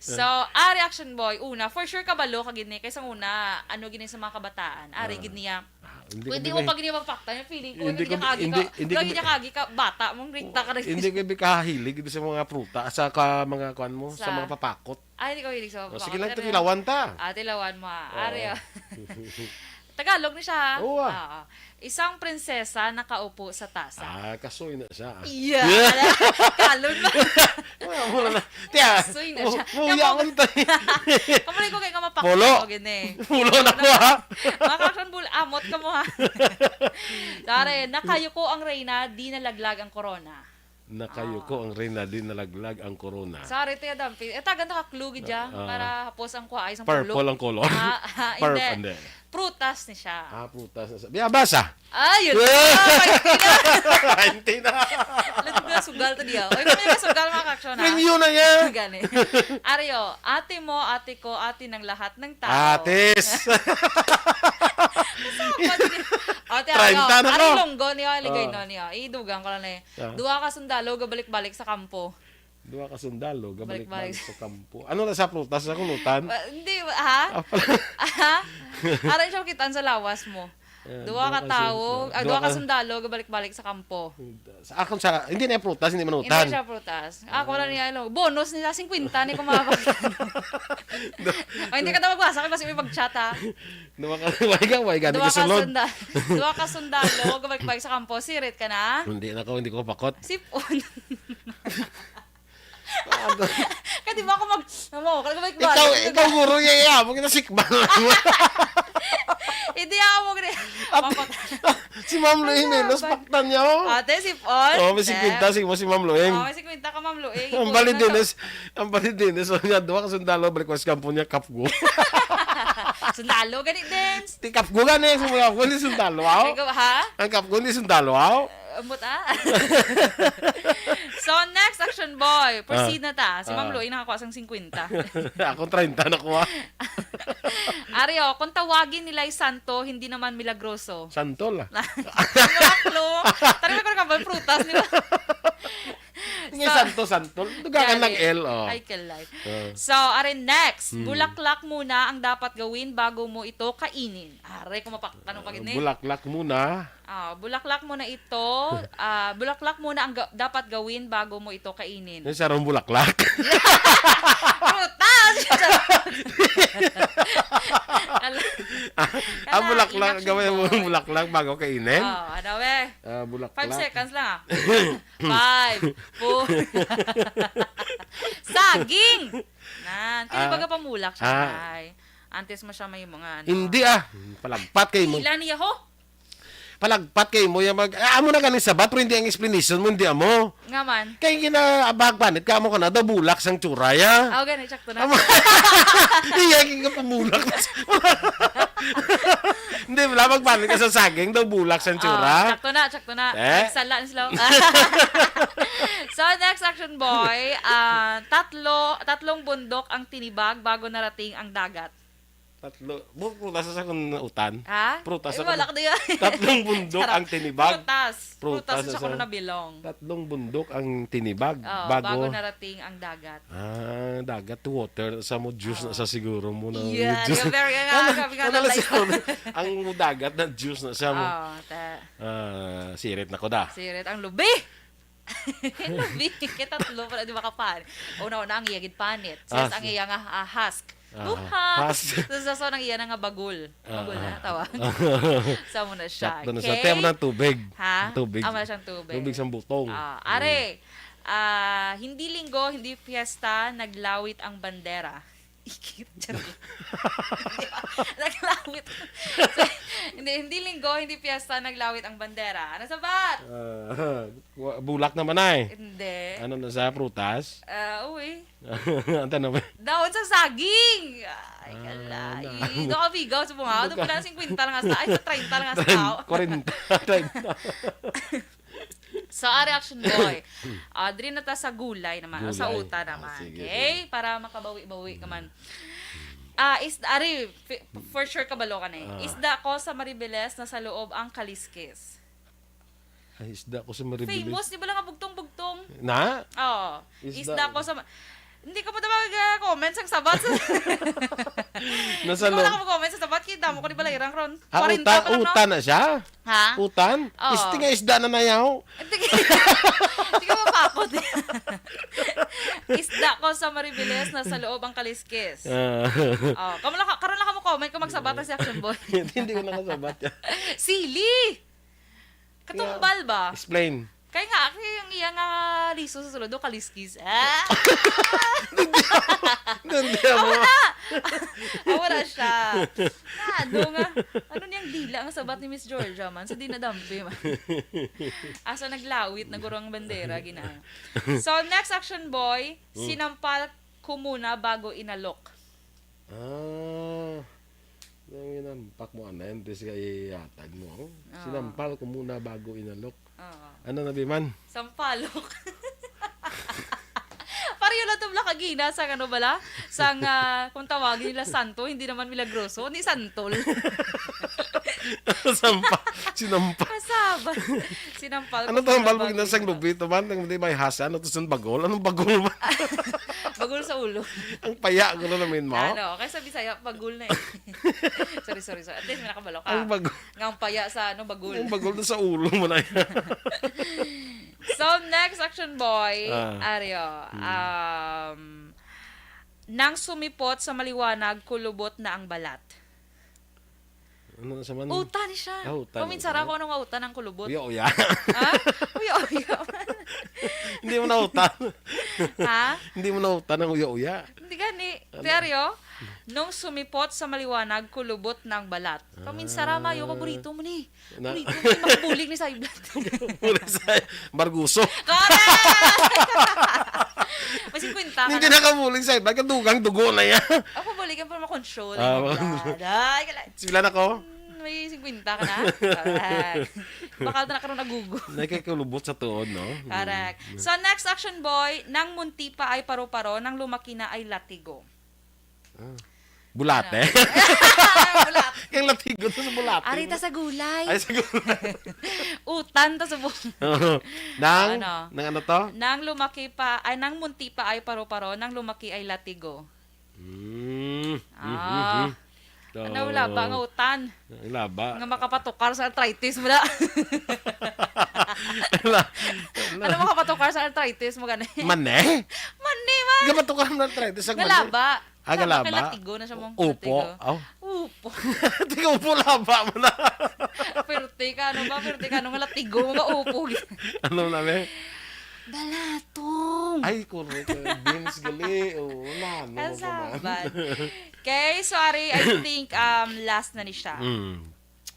So, ah, reaction boy, una, for sure, kabalo ka gini. Kaysa una, ano gini sa mga kabataan. Ari Ah. gid niya. Ah, hindi ko Pwede mo bibig- pag niya mapaktan, yung feeling ko, Hindi hindi ko niya bi-, kagi hindi, ka, hindi ko lagi bi-, niya kagi ka, bata mong rikta ka na hindi ko bikahilig sa mga pruta, sa ka, mga kuan mo, sa Sa mga papakot. Ah, hindi ko hilig sa Oh, papakot. sige lang, Ano tilawan yan? ta. Ah, tilawan mo, ah. Oo. Ari, ah. Tagalog ni siya, ha? Oo, ah. Oo. Isang prinsesa nakaupo sa tasa. Ah, kasoy na siya, ah. Yeah. Yeah. Kalon man. Wala, wala na. Tiya, Kasoy na mu-, siya. muya Kamo-, man tayo. Kamulay ko kay nga mapakot Pulo. ko, gini. Pulo na ko, ha? Mga ka-action ball, amot ka mo, ha? Sorry, nakayuko ang reyna, di nalaglag ang korona. Nakayuko ang reyna, di nalaglag ang korona. Sorry, Tiya Dampi. Eh, tagan ta ka clue gid dya, Ah. para hapos ang kuha ay sa Purple pulok. ang color. Ah, ah, Purple, hindi. hindi. Prutas ni siya. Ah, prutas na sa... Biyabasa! Ah, yun. Yeah! Ah, hindi na. Hindi na. Let's go, sugal to diya. Oy, kung may sugal, mga kaksyon, ha? Premyo na yan. Gani. Ario, ate mo, ate ko, ate ng lahat ng tao. Atis! Kasama din. O, ti, Treinta ano, na ari ko. Longgo niyo, ligay Ah. no niyo. Idugang ko lang eh. Ah. Duha ka sundalo, gabalik-balik sa kampo. Duha ka sundalo, gabalik-balik Balik-balik. sa kampo. Ano na sa prutas sa kulutan? Ah, hindi, ha? Ah, pala. Ha? Aran siya kitaan sa lawas mo. Ayan, Duha duha ka ka tawo, sun-, ah, duha duha ka ka sundalo, gabalik-balik sa kampo. Sa akon sa, hindi na yung prutas, hindi Hindi manutan. siya prutas. Ako lang niya, ano, bonus nila, singkwenta ni kumabag. O, hindi ka daw magbasa, kasi may mag-chat, ha? Duha ka, why ka, why ka, di Duha ka ka sulod. sunda-, duha ka sundalo, gabalik-balik sa kampo, sirit ka na? Hindi na ko, hindi ko pakot. Sipon. Ano? Kadi ba ako mag-, ano, gabalik-balik. Ikaw, ikaw, guro, iya, iya, mo ginasikbal. Hindi ako mag-, At, Makot- si Ma'am Luing Ano Menos, ba? paktan niya, oh. Ate, sipon. Oh, may Te. singkwenta, si, si Ma'am Luing. Oh, may singkwenta ka, Ma'am Luing. Ang Ikuha bali na din to. is, ang bali din is, oh, nga, duha ka sundalo, balik ko sa kampo niya, kapgo. Sundalo, gani din. Ti kapgo gani, sa mga kapgo, hindi sundalo, aw. Ikaw, ha? Ang kapgo, hindi sundalo, aw. Uh, ambot, ah. So, next, action boy. Proceed Ah. na ta. Si Ma'am Ah. Luing nakakuha sang singkwenta. Ako, treinta na kuha. Ari, oh, kung tawagin nila'y santo, hindi naman milagroso. Santol, ah. Wala clue. Tari na ko na ka ba, prutas, di ba? Nga So, santo, santol. Dugangan Gani. lang L, oh. Ay, kalay. Ah. So, ari, next. Hmm. Bulaklak muna ang dapat gawin bago mo ito kainin. Ari, kung mapaktan mo pa gini. Bulaklak muna. Ah, bulaklak muna ito. Ah, bulaklak muna ang ga-, dapat gawin bago mo ito kainin. Yung sarong bulaklak. Prutas! Ala-, Ah, ah, ala, bulaklak. inaction Gawin mo boy. yung bulaklak bago kainin? Oh, ano, we? Ah, bulaklak. Five seconds lang, ah. Five, four. Saging! Nan, kaya Ah. baga pamulak siya, Ah. ay. Antes mo siya may mga, ano. Hindi, ah. Palagpat kay mo. Pila niya, ho? Palagpat kay mo, yung mag-, ah, amo na ganing sabat, pero hindi ang explanation mo, hindi amo. Nga man. Kay gina-, abag panit ka, amo ka na, daw bulak sang tsura, ya. Oh, gani, tsakto na. Amo. Iya, king ka pamulak. Hindi, wala, magpanit ka sa saging, daw bulak sang tsura. Oh, tsakto na, tsakto na. Eh? Nagsala ni Slow. So, next action, boy. Ah, tatlo, tatlong bundok ang tinibag bago narating ang dagat. Tatlo. Bu-, prutas sa akong nautan. Ha? Prutas Eh, sa wala akong, ka diyan. tatlong bundok Charot. ang tinibag. Prutas. Prutas Prutas sa sa akong nabilong. Tatlong bundok ang tinibag. Oh, bago. bago narating ang dagat. Ah, dagat to water. Sa mo, juice na Oh. sa siguro mo na. Yeah, Juice. di ba, very nga, Ano, grabe nga ano na lang life. siguro? Ang dagat na juice na siya mo. Oh, ta- Ah, sirit na ko da. Sirit ang lubi. Lubi. Kay tatlo pala, di ba, kapanit? Una-una, ang iya gid panit. Sis, Ah, ang si- iya nga, ah, husk. Ah, Two husk. husk. Tapos sa, sa, ang iya na nga bagol. Ah, Bagol na, ah. tawag. Sa mo na siya. Sakto na siya. Okay? Tema ng tubig. Ha? Tubig. Ama siyang tubig. Tubig sa butong. Ah, are, ah, hindi linggo, hindi piyesta, naglawit ang bandera. Ikit. Naglawit. So, hindi, hindi linggo, hindi piyesta, naglawit ang bandera. Ano sabat? Ah, wa-, bulak naman ay. Hindi. Ano na sa prutas? Ah, uy. Ang tanong ba? Daon sa saging! Ay, Ah, kalay. na. Ito ka bigaw sa mga. Ano Buka- pala, singkwenta lang hasta. Ay, sa treinta lang hasta. Tren-, kwarenta, treinta. So, ah, reaction boy. Ah, diri na ta sa gulay naman. O, sa Gulay. uta Ah, naman. sige, Okay? sige. Para makabawi-bawi ka man. Ah, is, ari, fi-, for sure kabalo ka na eh. Ah. Isda ko sa Maribeles na sa loob ang kaliskis. Ay, isda ko sa Maribeles. Famous, di ba lang nga bugtong-bugtong? Na? Oo. Isda. Isda ko sa ma-, hindi ka mo daw mag-comment sa sabat. Nasa Hindi ko lo- lang mag-comment sa sabat. Kita mo ko, di ba, lairang ron? Ah, Kwarenta utan, pa lang, no? utan na siya? Ha? Utan? Oo. Isti nga isda na nayaw. Hindi ka, hindi ka mapakot. Isda ko sa Maribeles na sa loob ang kaliskis. Ah. Oh, kamu lang ka-, karon lang ka mo comment kung magsabat si Action Boy. Hindi ko nakasabat yan. Sili! Katumbal ba? Explain. Kay nga, kay ang iya nga liso sa sulod, do kaliskis. Ah! Hindi mo. Amo na! Amo na siya. Na, ano nga? Ano niyang dila ang sabat ni Miss Georgia man? Sa di nadampi man. Asa naglawit na guro ang bandera, gina. So, next action, boy, Hmm. sinampal ko muna bago inalok. Ah, nang inampak mo, anay, antes kay ihatag mo. Oo. Sinampal ko muna bago inalok. Oo. Ano na, Biman? Sampalok. Pareho lang to, Bla, kagina sa ano bala? Sang, ah, kung tawagin nila santo, hindi naman milagroso, ni santol. Sampa, sinampa. Kasaba. Sinampal ko Ano to ang muna balbog bago na sang inalok. lubito man? Ang di may hasa, ano to sang bagol? Anong bagol man? Bagol sa ulo. Ang paya, gano'n namin mo? Ano, kay sa Bisaya, bagol na eh. Sorry, sorry, sorry. At least may nakabalo ka. Ang bagol. Nga ang paya sa, ano, bagol. Ang bagol na sa ulo mo na yan. So, next action, boy. Ah. Ario, Hmm. um, nang sumipot sa maliwanag, kulubot na ang balat. Ano sa man? Uta ni siya. Ah, uta, Paminsan uta. ako nung uta ng kulubot. Uya-uya. Ha? Uya-uya. Hindi mo nautan. Ha? Hindi mo nautan ng uya-uya. Hindi gani. Ano? Pero, nung sumipot sa maliwanag, kulubot ng balat. Kami Ah. sarama, yung paborito mo ni. Na- Paborito mo ni, makabulig ni sa high blood. Muna sa Barguso. Correct! May singkwenta ka Hindi na. nakabulig sa high blood, kadugang dugo na yan. Ako buligan para makontrol Ah, yung blood. Ay, kala- Sila na ko? Hmm, may singkwenta ka na? Correct. Baka na karon nagugo. Nagkakulubot sa tuod, no? Correct. Mm. So, next action, boy, nang munti pa ay paro-paro, nang lumaki na ay latigo. Ah. Bulate? Ano? Bulate. Kay latigo to sa bulate. Ari ta sa gulay. Ay, sa gulay. Utan to sa bu- Nang, Ano? nang ano to? Nang lumaki pa, ay, nang munti pa ay paro-paro, nang lumaki ay latigo. Mm. Ah. Mm, mm, mm. So, Ano, wala ba nga utan? Wala ba? Nga makapatukar sa arthritis mo na. Wala. Wala. Ano makapatukar sa arthritis mo gani? Mane? Mane man. Nga matukar mo na arthritis ang Nga mane? laba. Ah, nga Laba, laba? kay latigo na siya mong Upo. latigo. Oh. Upo. Tiga upo laba mo na. Pirti ka, ano ba? Pirti ka, ano nga latigo mo nga upo? Ano na, be? Balatong. Ay, correct. Beans gali. Oo, na, ano mo pa man? Kasaban. Okay, sorry. I think, um, last na ni siya. Mm.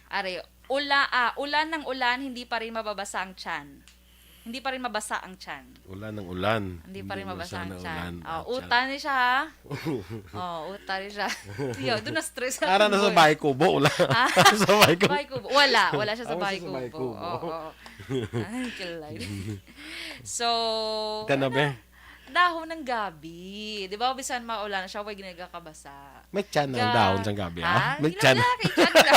Ari, ula-, ah, ulan ng ulan, hindi pa rin mababasa ang tiyan. Hindi pa rin mabasa ang tiyan. Ulan ng ulan. Hindi pa rin Hindi mabasa mabasa ang ng tiyan. ulan Oh, ang utan tiyan. ni siya, ha? Oh, utan ni siya. Yo, doon na-stress ako, Ara na sa boy. Bahay Kubo, ulan. Ah, Sa Bahay Kubo. Bahay Kubo. Wala, wala siya sa Ah, wala Bahay siya sa Bahay Kubo. Kubo. Oo, oo. Ay, kilay. So, Ika na, ano? be? Dahon ng gabi. Di ba, bisan maulan siya, way ginagakabasa. May tiyan na ang Ga- dahon sang gabi, Ha? ah? May Ilaw tiyan. na, kay tiyan na.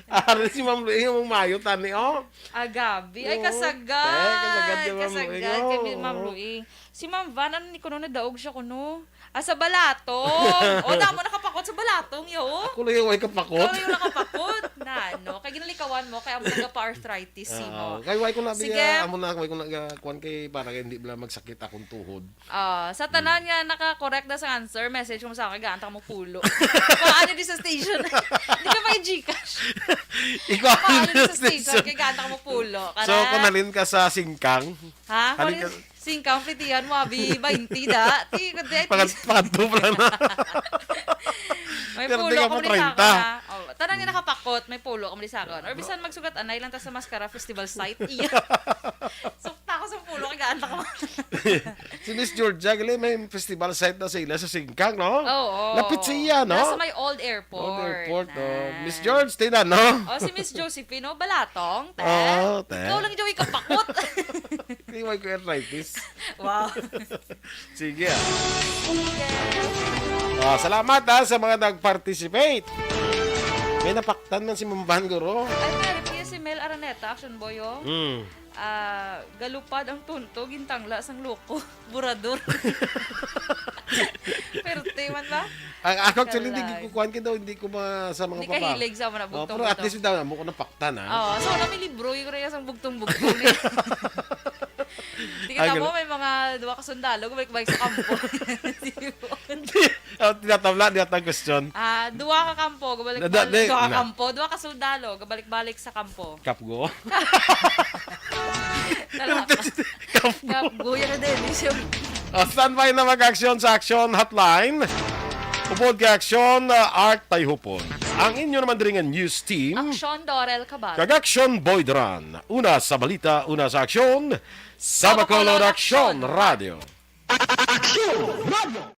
Ari si Ma'am Luing, ang mayo, tani, oh. Ah, gabi. Ay, Oo. kasagad. Eh, kasagad kay Ma'am Kasagad Luing, kay oh. Ma'am Luing. Si Ma'am Van, ano ni kuno, nadaog siya kuno? Ah, sa balatong. O, damo nakapakot sa balatong, yo. Ako lang yung way kapakot. Ikaw lang yung nakapakot. Na, no? Kay ginalikawan mo, kaya mo nagpa-arthritis, Ah, mo. kay way ko na Sige. biya, amo na, way ko na ga-, kuwan kay para kay hindi bala magsakit akong tuhod. Ah, sa tanan nga naka-correct na sa answer, message mo sa akin, gaan ta ka mo pulo. Paano di sa station? Hindi ka may Gcash. Ikaw Paano ang di sa station, station. kay gaan ta ka mo pulo. So, Kara? kung halin ka sa Singkang, Ha? Halin Kung ka Singkang, plitihan mo, abi, baynte da. Ti, kundi at Pangat-, least. pangatlo pa lang na. May Pero pulo di ka ka mo mo di sa treinta. akon, ha? Oh, tanan nga nakapakot, may pulo ka mo di sa akon. Or bisan magsugat, anay lang ta sa Mascara Festival site. Iya. Sukta ko sa pulo, kay gaan ta ka mo. Si Miss Georgia, gali, may festival site na sa ila sa Singkang, no? Oo. Lapit sa iya, no? Nasa may old airport. Old airport, oh. Na. Miss George, tinan, no? Oh, si Miss Josephine, oh, balatong, te. Oo, te. Ikaw lang, Joey, kapakot. Iwan ko arthritis. Wow. Sige, ah. Sige. Ah, salamat, ah, sa mga nag-participate. May napaktan man si Ma'am Van, guro. Ay, meron po si Mel Araneta, Action Boy, oh. Hmm. Ah, galupad ang tunto, gintangla sang loko. Burador. Perte man ba? Ang ako, actually, hindi Kalay. ko kukuhan ka daw, hindi ko ma-, sa mga Hindi papa. kahilig sa mga Oh, bugtong-bugtong. Pero at least, daw, amo ko napaktan, ah. Oo, so, na may libro, yung kaya sang bugtong-bugtong. Di kita mo, may mga duha ka sundalo, balik-balik sa kampo. Oh, tinatabla, di atang question. Ah, duha ka kampo, gabalik Da- da- duha ka na. kampo, duha ka sundalo, gabalik-balik sa kampo. Kapgo. Tala. Kapgo. Kapgo yan na din, siya. Oh, standby na mag-aksyon sa Aksyon Hotline. Upod kay Aksyon, uh, Art Tayhupon. Ang inyo naman diri nga news team. Aksyon Dorel Cabal. Kag Aksyon Boy Dran. Una sa balita, una sa aksyon. Sa Bacolod Aksyon Radio. Aksyon Radio.